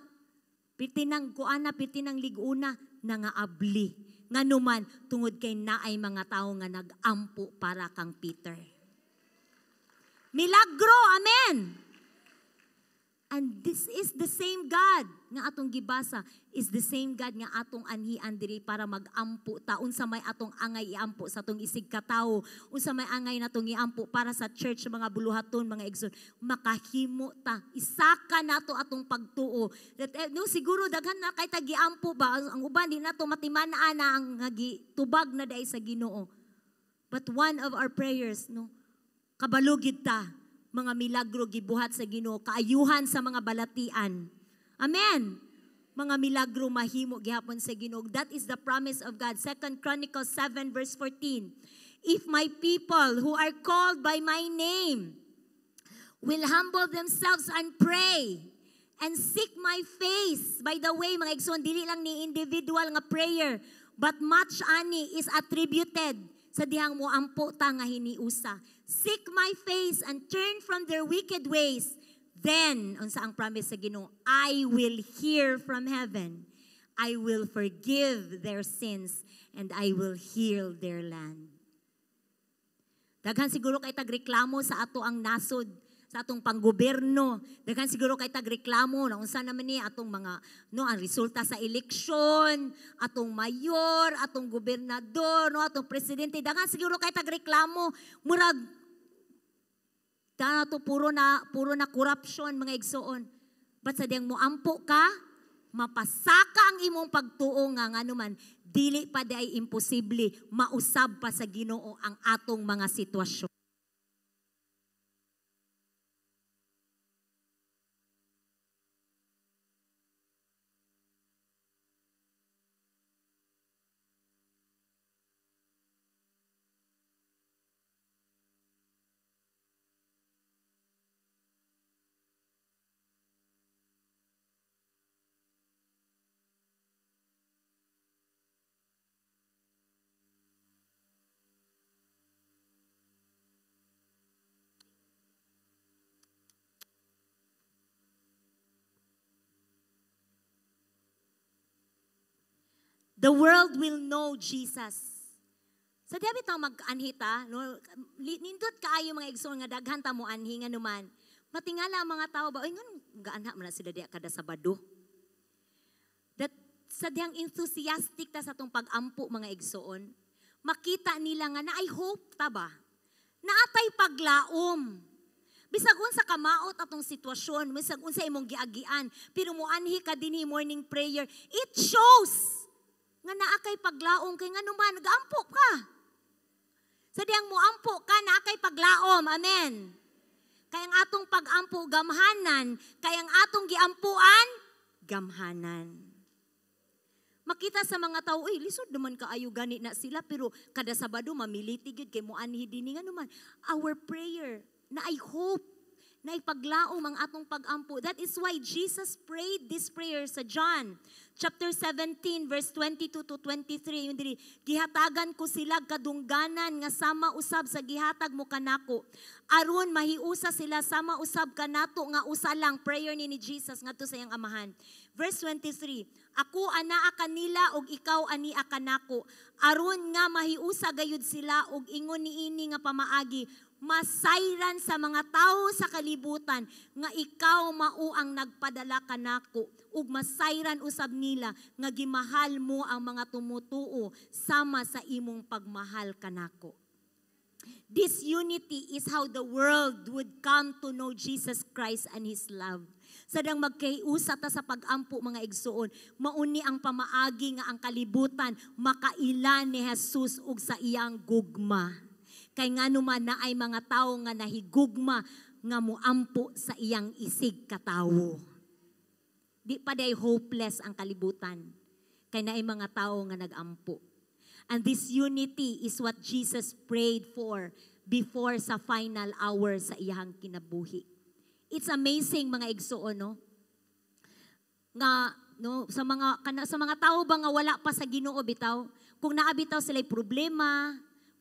pirti ng kuan na, pirti ng liguna, nangaabli. Nganuman, tungod kay naay mga tao nga nag-ampo para kang Peter. Milagro, amen. And this is the same God nga atong gibasa, is the same God nga atong anhian diri para mag-ampo ta, unsa may atong angay iampo sa atong isig katawo, unsa may angay natong iampo para sa church, mga buluhaton, mga igsoon, makahimo ta, isaka nato atong pagtuo. That, eh, no, siguro daghan na kay tag giampo ba, ang uban di nato matiman-an na ang nga gitubag na diay sa Ginoo. But one of our prayers, no, kabalo gyud ta mga milagro gibuhat sa Ginoo, kaayuhan sa mga balatian. Amen. Mga milagro mahimo gihapon sa Ginoo. That is the promise of God. Second Chronicles 7 verse 14. "If my people who are called by my name will humble themselves and pray and seek my face." By the way, mga igsoon, dili lang ni individual nga prayer, but much ani is attributed sa dihang mo ampo ta nga hiniusa. "Seek my face and turn from their wicked ways. Then," unsa ang promise sa Ginoo? "I will hear from heaven. I will forgive their sins and I will heal their land." Daghan siguro kay tagreklamo sa ato ang nasod, sa atong panggobyerno. Daghan siguro kay tagreklamo na unsa naman ni atong mga, no, ang resulta sa eleksyon, atong mayor, atong gobernador, no, atong presidente. Daghan siguro kay tagreklamo, murag to puro na corruption, mga igsoon. But sa diyang moampo ka, mapasaka ang imong pagtuo nga nganuman dili pa di ay imposible mausab pa sa Ginoo ang atong mga sitwasyon. The world will know Jesus. Sa diha bitaw mag-anhi ta, no, nindot kaayo, mga igsoon, nga daghan ta mo anhi, nga numan. Matingala ang mga tao ba, "Oy, nganong gaanha man na sila diha kada Sabado?" That sa dihang enthusiastic ta sa atong pag-ampo, mga igsoon, makita nila nga naay hope ta ba? Naa tay paglaom. Bisag unsa kamaot atong sitwasyon, bisag unsa imong giagian, pero moanhi ka dinhi morning prayer, it shows nga naa kay paglaom kay ngano man gaampo ka. Sa diyang moampo ka, naa kay paglaom. Amen. Kay ang atong pag-ampo gamhanan, kay ang atong giampuan gamhanan. Makita sa mga tao, "Uy, lisod naman kaayo gani na sila, pero kada Sabado mamiliti gyud kay moanhi dinhi." Ngano man, our prayer naay hope, naay paglaom ang atong pag-ampo. That is why Jesus prayed this prayer sa John chapter 17 verse 22 to 23. Yung diri, "Gihatagan ko sila kadungganan nga sama usab sa gihatag mo kanako, aron mahiusa sila sama usab kanato nga usa lang." Prayer ni Jesus ngadto sa iyang Amahan. Verse 23, "Ako anaa kanila ug ikaw ania kanako, aron nga mahiusa gayud sila ug ingon niini nga pamaagi masayran sa mga tawo sa kalibutan nga ikaw mao ang nagpadala kanako ug masayran usab nila nga gimahal mo ang mga tumutuo sama sa imong pagmahal kanako." This unity is how the world would come to know Jesus Christ and His love. Sa dihang magkaiusa ta sa pag-ampo, mga igsuon, mauni ang pamaagi nga ang kalibutan makaila ni Jesus ug sa iyang gugma. Kay ngano man, naay mga tawo nga nahigugma nga muampo sa iyang isig katawo. Di pa day hopeless ang kalibutan. Kay naay mga tawo nga nagampo. And this unity is what Jesus prayed for before sa final hour sa iyang kinabuhi. It's amazing, mga igsuon, no? Nga no, sa mga tao ba nga wala pa sa Ginoo bitaw, kung naa bitaw sila problema,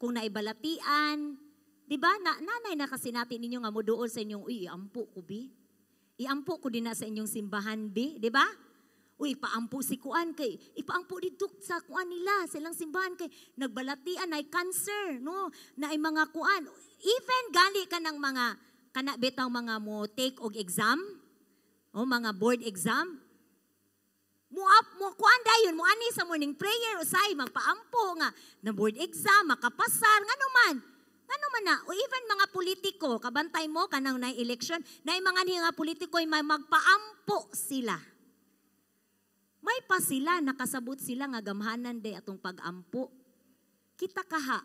kung naay balatian, di ba? Na, nanay na kasinati ninyo nga moduol sa inyong, "Uy, iampo ko bi. Iampo ko din na sa inyong simbahan bi," di ba? "Uy, ipaampo si kuan kay ipaampo dito sa kuan nila, silang simbahan kay nagbalatian ay cancer, no? Naay mga kuan." Even gali ka ng mga kana bitaw mga mo take og exam, o mga board exam, mo up mo kuan dayon mo ani sa morning prayer usay magpaampo nga na board exam makapasar, ngano man na. O even mga politiko, kabantay mo kanang na election na mga ni nga politiko ay may magpaampo sila. May pa sila nakasabot sila nga gamhanan day atong pagampo. Kita kaha,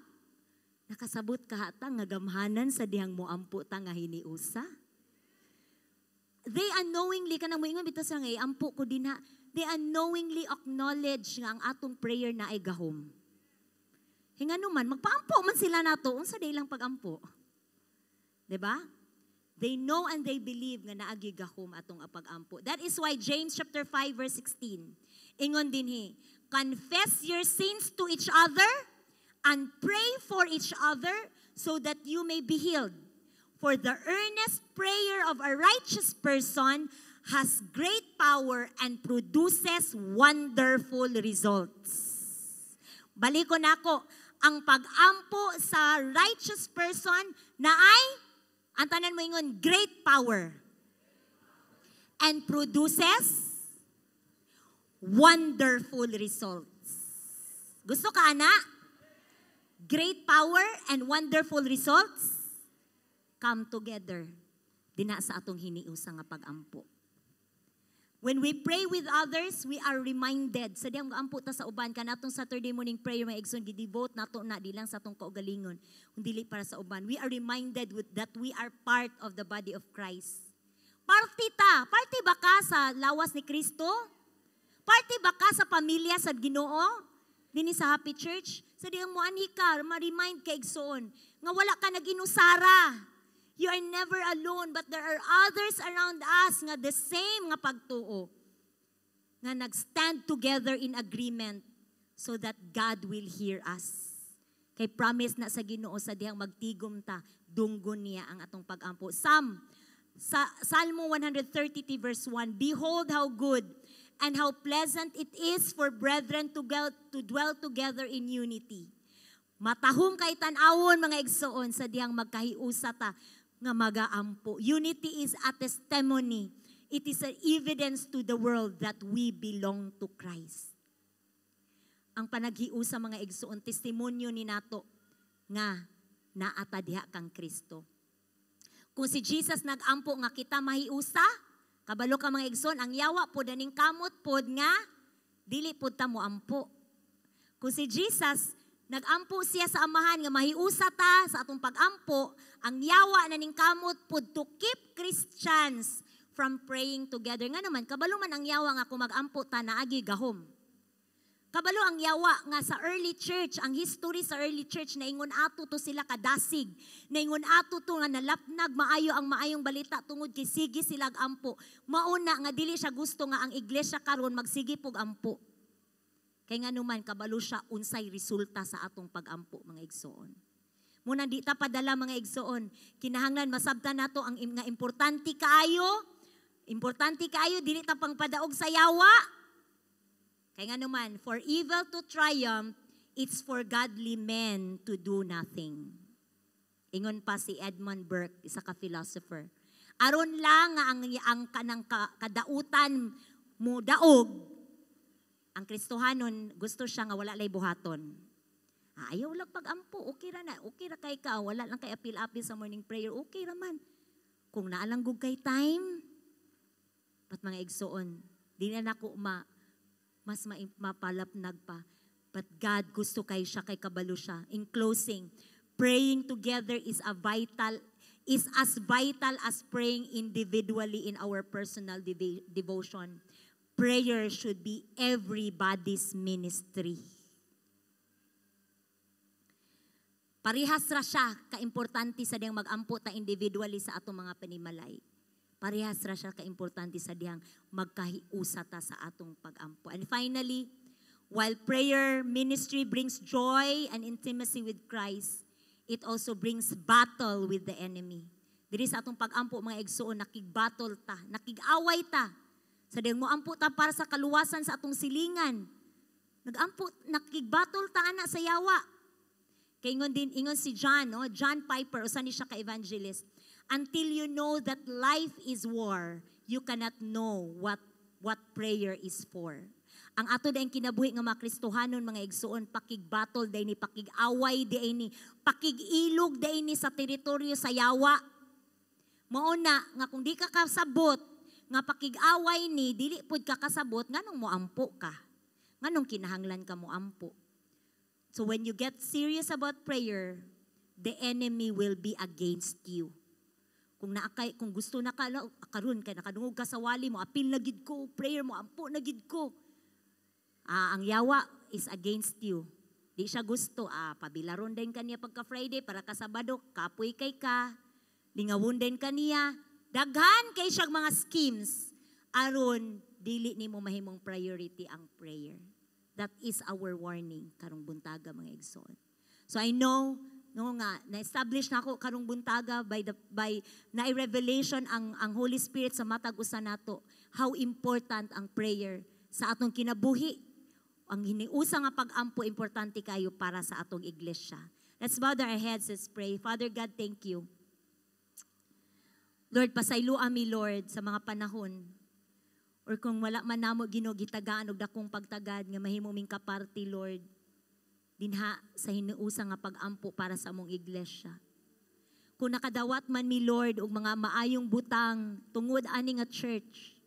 nakasabot kaha ta nga gamhanan sa dihang moampo ta nga hiniusa? They unknowingly, kanang moingon bitaw sa nga ampo ko dinha, they unknowingly acknowledge nga ang atong prayer na ay gahom. Hingano man, magpaampo man sila nato, unsa day lang pagampo? 'Di ba? They know and they believe nga naagi gahom atong pagampo. That is why James chapter 5 verse 16, ingon dinhi, "Confess your sins to each other and pray for each other so that you may be healed. For the earnest prayer of a righteous person has great power and produces wonderful results." Baliko nako, ang pag-ampo sa righteous person na ay, ang tanan mo ingon, "Great power." And produces wonderful results. Gusto ka, ana? Great power and wonderful results come together dina sa atong hiniusa nga pag-ampo. When we pray with others, we are reminded. Sa diyang ampo ta sa uban, kanatong Saturday morning prayer, mga igsoon, gidevote nato na, di lang sa atong kaugalingon, kundi para sa uban. We are reminded with, that we are part of the body of Christ. Parte ta. Parte ba ka sa lawas ni Kristo? Parte ba ka sa pamilya sa Ginoo? Dini sa Happy Church? Sa diyang mo anhi ka, ma-remind ka, igsoon, nga wala ka nag-inusara. You are never alone, but there are others around us nga the same nga pagtuo, nga nag-stand together in agreement so that God will hear us. Kay promise na sa Ginoo, sa dihang magtigom ta, dunggon niya ang atong pagampo. Psalm sa Salmo 130 verse 1, "Behold how good and how pleasant it is for brethren to dwell together in unity." Matahom kay tan-awon, mga igsoon, sa dihang magkahiusa ta nga magaampo. Unity is a testimony. It is an evidence to the world that we belong to Christ. Ang panaghiusa, mga igsoon, testimonyo ni nato nga naa ta diha kang Kristo. Kung si Jesus nagampo nga kita mahiusa, kabalo ka, mga igsoon, ang yawa pod aning kamot pod nga dili pod ta mo ampo. Kung si Jesus nagampo siya sa Amahan nga mahiusa ta sa atong pagampo, ang yawa na ning kamot pod to keep Christians from praying together. Nga naman, kabalo man ang yawa nga kung magampo ta, naagi gahom. Kabalo ang yawa nga sa early church, ang history sa early church, naingon ato to sila kadasig. Naingon ato to nga nalapnag maayo ang maayong balita tungod kay sige sila ampo. Mauna nga dili siya gusto nga ang iglesia karon magsige pog ampo. Kay nga numan, kabalo siya unsay resulta sa atong pagampo, mga igsoon. Muna di ta padala, mga igsoon, kinahanglan masabtan nato ang nga importante kaayo, importante kaayo dili ta pang padaog sa yawa. Kay nga naman, for evil to triumph, it's for godly men to do nothing. Ingon pa si Edmund Burke, isa ka philosopher. Aron lang nga ang kanang kadautan mo daog, ang Kristohanon gusto siya nga wala lay buhaton. Ah, ayaw lang pag-ampo, okay ra na, okay ra kay ka, wala lang kay apil-apil sa morning prayer, okay ra man. Kung naalang gug kay time, but mga igsoon, di na nako mas mapalapnag pa. But God gusto kay siya, kay kabalo siya. In closing, praying together is as vital as praying individually in our personal devotion. Prayer should be everybody's ministry. Parehas ra siya kaimportante sa diyang magampo ta individually sa atong mga panimalay. Parehas ra siya kaimportante sa diyang magkahiusa ta sa atong pagampo. And finally, while prayer ministry brings joy and intimacy with Christ, it also brings battle with the enemy. Diri sa atong pagampo, mga igsoon, nakig-battle ta, nakig-away ta. Sa diyang moampo ta para sa kaluwasan sa atong silingan. Nagampo, nakig-battle ta ana sa yawa. Kay ingon din, ingon si John, no? John Piper, usa ni siya ka evangelist. "Until you know that life is war, you cannot know what prayer is for." Ang ato dayong kinabuhi nga mga Kristohanon, mga igsuon, pakig-battle day ni, pakig-away day ni, pakig-ilog day ni sa teritoryo sa yawa. Mao na nga kung di ka kasabot nga pakig-away ni, dili pud ka kasabot nganong moampo ka. Nganong kinahanglan ka moampo. So when you get serious about prayer, the enemy will be against you. Kung naakay, kung gusto na ka, karon kay nakadungog ka sa wali mo, apil na gid ko, prayer mo, ampo na gid ko. Ah, ang yawa is against you. Di siya gusto, pabilaron din kaniya pagka Friday para ka Sabado, kapoy kay ka, lingawon din kaniya. Daghan kay siyang mga schemes aron dili nimo mahimong priority ang prayer. That is our warning karong buntaga, mga igsoon. So I know, no, nga na-establish na ako karong buntaga by na revelation ang Holy Spirit sa matag usa nato how important ang prayer sa atong kinabuhi. Ang hiniusa nga pag-ampo, importante kayo para sa atong iglesia. Let's bow our heads, let's pray. Father God, thank you. Lord, pasayloa mi, Lord, sa mga panahon or kung wala man namo, Ginoo, gitagaan og dakong pagtagad nga mahimo ming kaparte, Lord, dinha sa hinuusa nga pag-ampo para sa among iglesia. Kung nakadawat man mi, Lord, og mga maayong butang tungod ani nga church.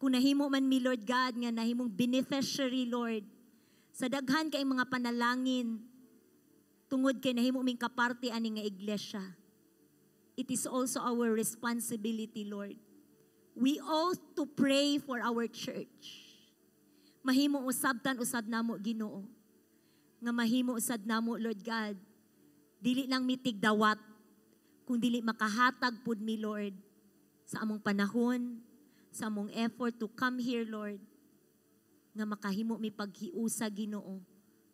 Kung nahimo man mi, Lord God, nga nahimong beneficiary, Lord, sa daghan kay mga panalangin tungod kay nahimo ming kaparte ani nga iglesia. It is also our responsibility, Lord. We ought to pray for our church. Mahimo usabtan usab namo, Ginoo. Nga mahimo usad namo, Lord God. Dili lang mi tigdawat, kung dili makahatag pud mi, Lord, sa among panahon, sa among effort to come here, Lord, nga makahimo mi paghiusa, Ginoo,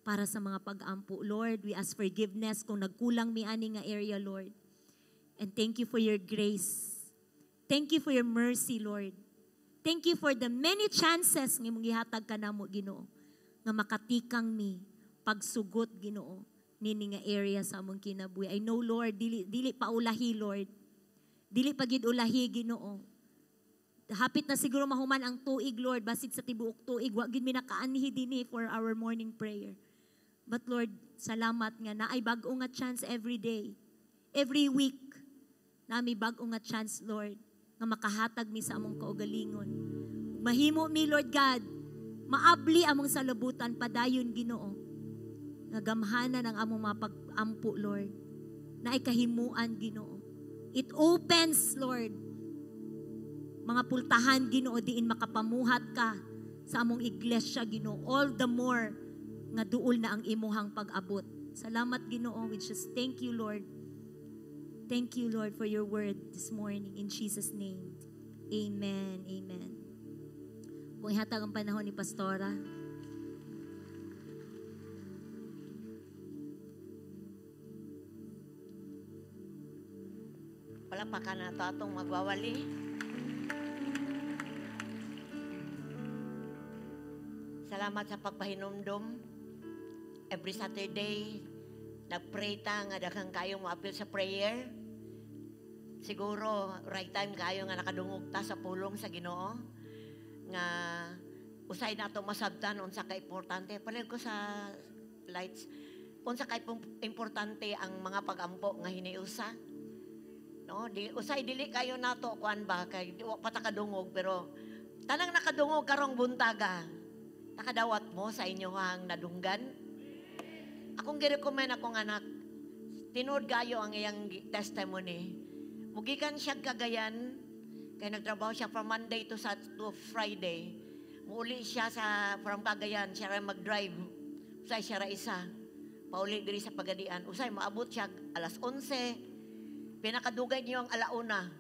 para sa mga pag-ampo. Lord, we ask forgiveness kung nagkulang mi ani nga area, Lord. And thank you for your grace. Thank you for your mercy, Lord. Thank you for the many chances nga imong gihatag kanamo, Ginoo, nga makatikang mi pagsugot, Ginoo, nini nga area sa among kinabuhi. I know, Lord, dili dili pa ulahi, Lord. Dili pa gid ulahi, Ginoo. Hapit na siguro mahuman ang tuig, Lord, basig sa tibuok tuig wa gid mi nakaanhi dinhi for our morning prayer. But Lord, salamat nga naay bag-o nga chance every day. Every week, nami bag-o nga chance, Lord, nga makahatag mi sa among kaugalingon. Mahimo mi, Lord God, maabli among salabutan padayon, Ginoo. Nga gamhanan ang among mapag-ampo, Lord. Naay kahimuan, Ginoo. It opens, Lord, mga pultahan, Ginoo, diin makapamuhat ka sa among iglesia, Ginoo. All the more nga duol na ang imuhang pag-abot. Salamat, Ginoo. We just thank you, Lord. Thank you, Lord, for your word this morning. In Jesus' name. Amen. Amen. Kung ihatag ang panahon ni Pastora. Wala pa ka na to atong magwawali. Salamat sa pagpahinumdum. Every Saturday, nag-pray ta nga daghang kayong moapil sa prayer. Siguro, right time kayo nga nakadungog ta sa pulong sa Ginoo. Nga usay nato masabtan unsa ka importante. Palit ko sa lights. Unsa ka importante ang mga pagampo nga hiniusa. No, di usay dili kayo nato kuan ba kay wa pa ta kadungog, pero tanang nakadungog karong buntaga, nakadawat mo sa inyong nadunggan. Akong gi-recommend akong anak, tinuod kayo ang iyang testimony. Mugikan siya Cagayan, kay nagtrabaho siya from Monday to Friday. Muuli siya sa from Cagayan, siya ra mag-drive. Usay siya ra isa. Pauli diri sa Pagadian. Usay maabot siya alas 11. Pinakadugay niyo ang alauna.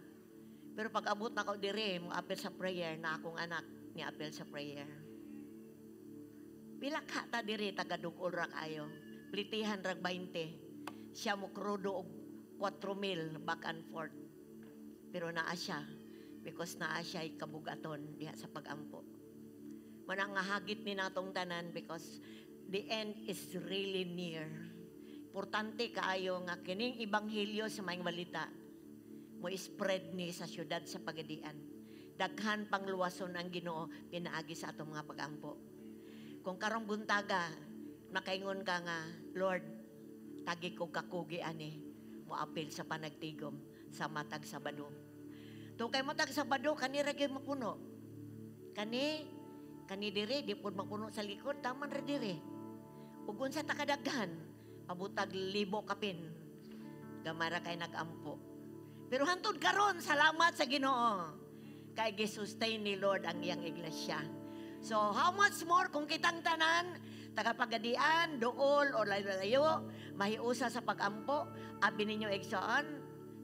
Pero pag abot na ko diri, mo apel sa prayer na akong anak ni apel sa prayer. Pila ka ta diri taga-Duol ra kayo. Plitihan rag 20. Siya mo krudo og 4,000 back and forth. Pero naa siya because naa siya kabugaton diha sa pagampo. Manang nga hagit ni natong tanan because the end is really near. Importante kaayo nga kining ebanghelyo sa maayong balita mo spread ni sa syudad sa Pagadian. Daghan pang luwason ang Ginoo pinaagi sa atong mga pagampo. Kung karong buntaga makaingon ka nga, Lord, tagi ko kakugi ani, moapil sa panagtigom sa matag Sabado. To kay matag Sabado kani ra gyud mapuno. Kani kani diri di pud mapuno sa likod, taman ra diri. Ug unsa ta kadaghan, abutag 1,000 kapin. Gamay ra kay nagampo. Pero hantod karon, salamat sa Ginoo. Kay gisustain ni Lord ang iyang iglesia. So how much more kung kitang tanan taga-Pagadian, Duol o layo-layo, mahiusa sa pagampo, abi ninyo igsoon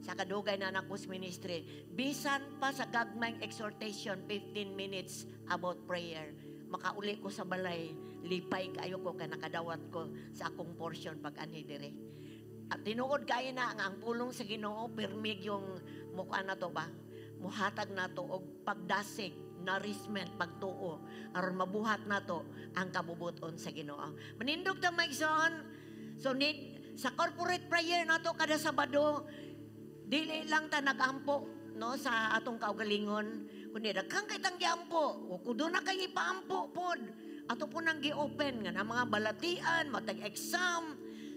sa kadugay na nakos ministry. Bisan pa sa gagmayng exhortation, 15 minutes about prayer. Makauli ko sa balay, lipay kayo ko kay nakadawat ko sa akong portion pag anhi dire. At tinuod kayo na ang pulong sa Ginoo, pirmig yung mukha na to ba? Muhatag na to og pagdasig, nourishment, pagtuo, aron mabuhat nato ang kabubuton sa Ginoo. Manindog ta maigsoon. So need, sa corporate prayer nato kada Sabado, dili lang ta nagampo no sa atong kaugalingon, kundi daghan kay tang giampo. O kung doon na kay ipaampo pod, ato po nang gi-open nga na mga balatian, matag exam,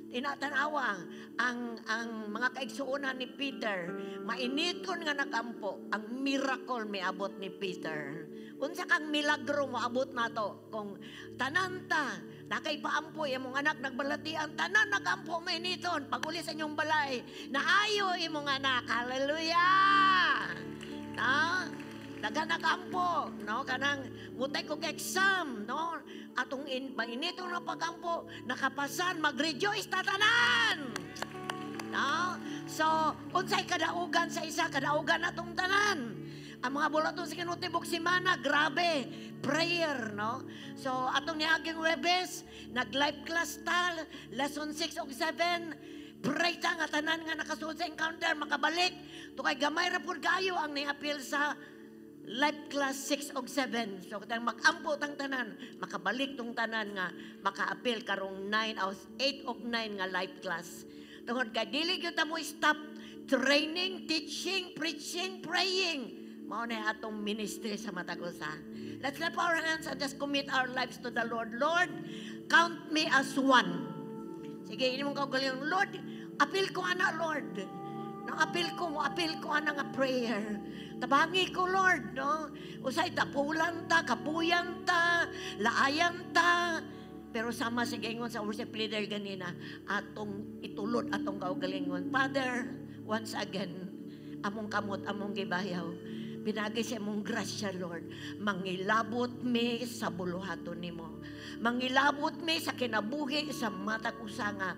tinatanawa ang mga kaigsuonan ni Peter, mainiton nga nagampo, ang miracle miabot ni Peter. Unsa kang milagro moabot nato kung tananta nakaipaampo imong anak nagbalatian, tanan nagampo mainiton pag-uli sa inyong balay, naayo imong anak. Hallelujah. Na daghan nagampo, no, kanang mutay kog exam, no, atong mainiton na pagampo, nakapasan, mag-rejoice ta tanan. No? So, unsay kadaugan sa isa, kadaugan natong tanan. Ang mga bulaton sa Ginoo tibok semana, grabe, prayer, no? So, atong niaging Webes, nag-live class ta, lesson 6 ug 7, pray ta nga tanan nga nakasuod sa encounter, makabalik. To kay gamay ra pud kayo ang niapil sa Life class 6 og 7. So katang mag-ampo tang tanan, makabalik tong tanan nga makaapil karong 9 o 8 og 9 nga life class. Tungod kay dili gyud ta mo stop training, teaching, preaching, praying. Mao na atong ministry sa matag usa. Let's clap our hands and just commit our lives to the Lord. Lord, count me as one. Sige, ini mong kaugalingon, "Lord, apil ko ana, Lord. No, apil ko mo, apil ko ana nga prayer. Tabangi ko, Lord, no?" Usay tapulan ta, kapuyan ta, laayan ta. Pero sama sa giingon sa worship leader ganina, atong itulod atong kaugalingon. Father, once again, among kamot, among gibayaw. Pinaagi sa imong grasya, Lord. Mangilabot mi sa buluhaton nimo. Mangilabot mi sa kinabuhi sa matag usa nga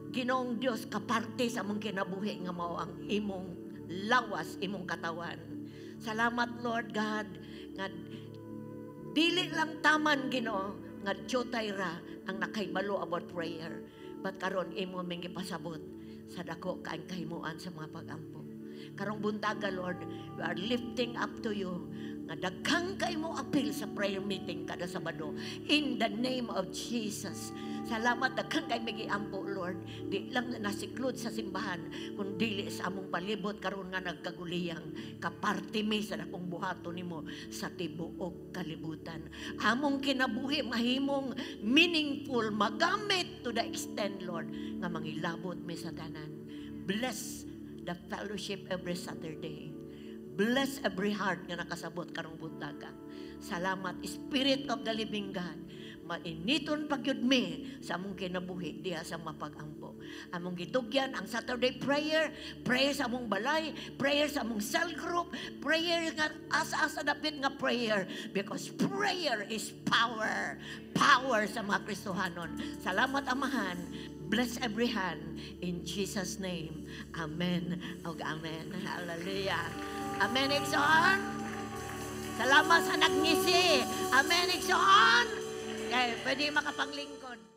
Ginoong Dios kaparte sa among kinabuhi nga mao ang imong lawas, imong katawan. Salamat, Lord God, nga dili lang taman, Ginoo, nga tiyotay ra ang nakahibalo about prayer. But karon imo ming gipasabot sa dako kaayong kahimuan sa mga pag-ampo. Karong buntaga, Lord, we are lifting up to you nga daghang kay mo apil sa prayer meeting kada Sabado. In the name of Jesus. Salamat, daghang kay migiampo, Lord. Di lang nasiklod sa simbahan, kun dili sa among palibot karon nga nagkaguliyang. Kaparte mi sa dakong buhaton nimo sa tibuok kalibutan. Among kinabuhi mahimong meaningful, magamit to the extent, Lord, nga mangilabot mi sa tanan. Bless the fellowship every Saturday. Bless every heart nga nakasabot karong buntaga. Salamat, Spirit of the Living God. Mainiton pagyud mi sa among kinabuhi diha sa mapagampo. Among gitugyan ang Saturday prayer, prayer sa among balay, prayer sa among cell group, prayer nga asa-asa dapit nga prayer because prayer is power. Power sa mga Kristohanon. Salamat, Amahan. Bless every hand in Jesus' name. Amen. Og amen. Hallelujah. Amen, igsoon. Salamat sa nagngisi. Amen, igsoon. Okay, pwede makapanglingkod.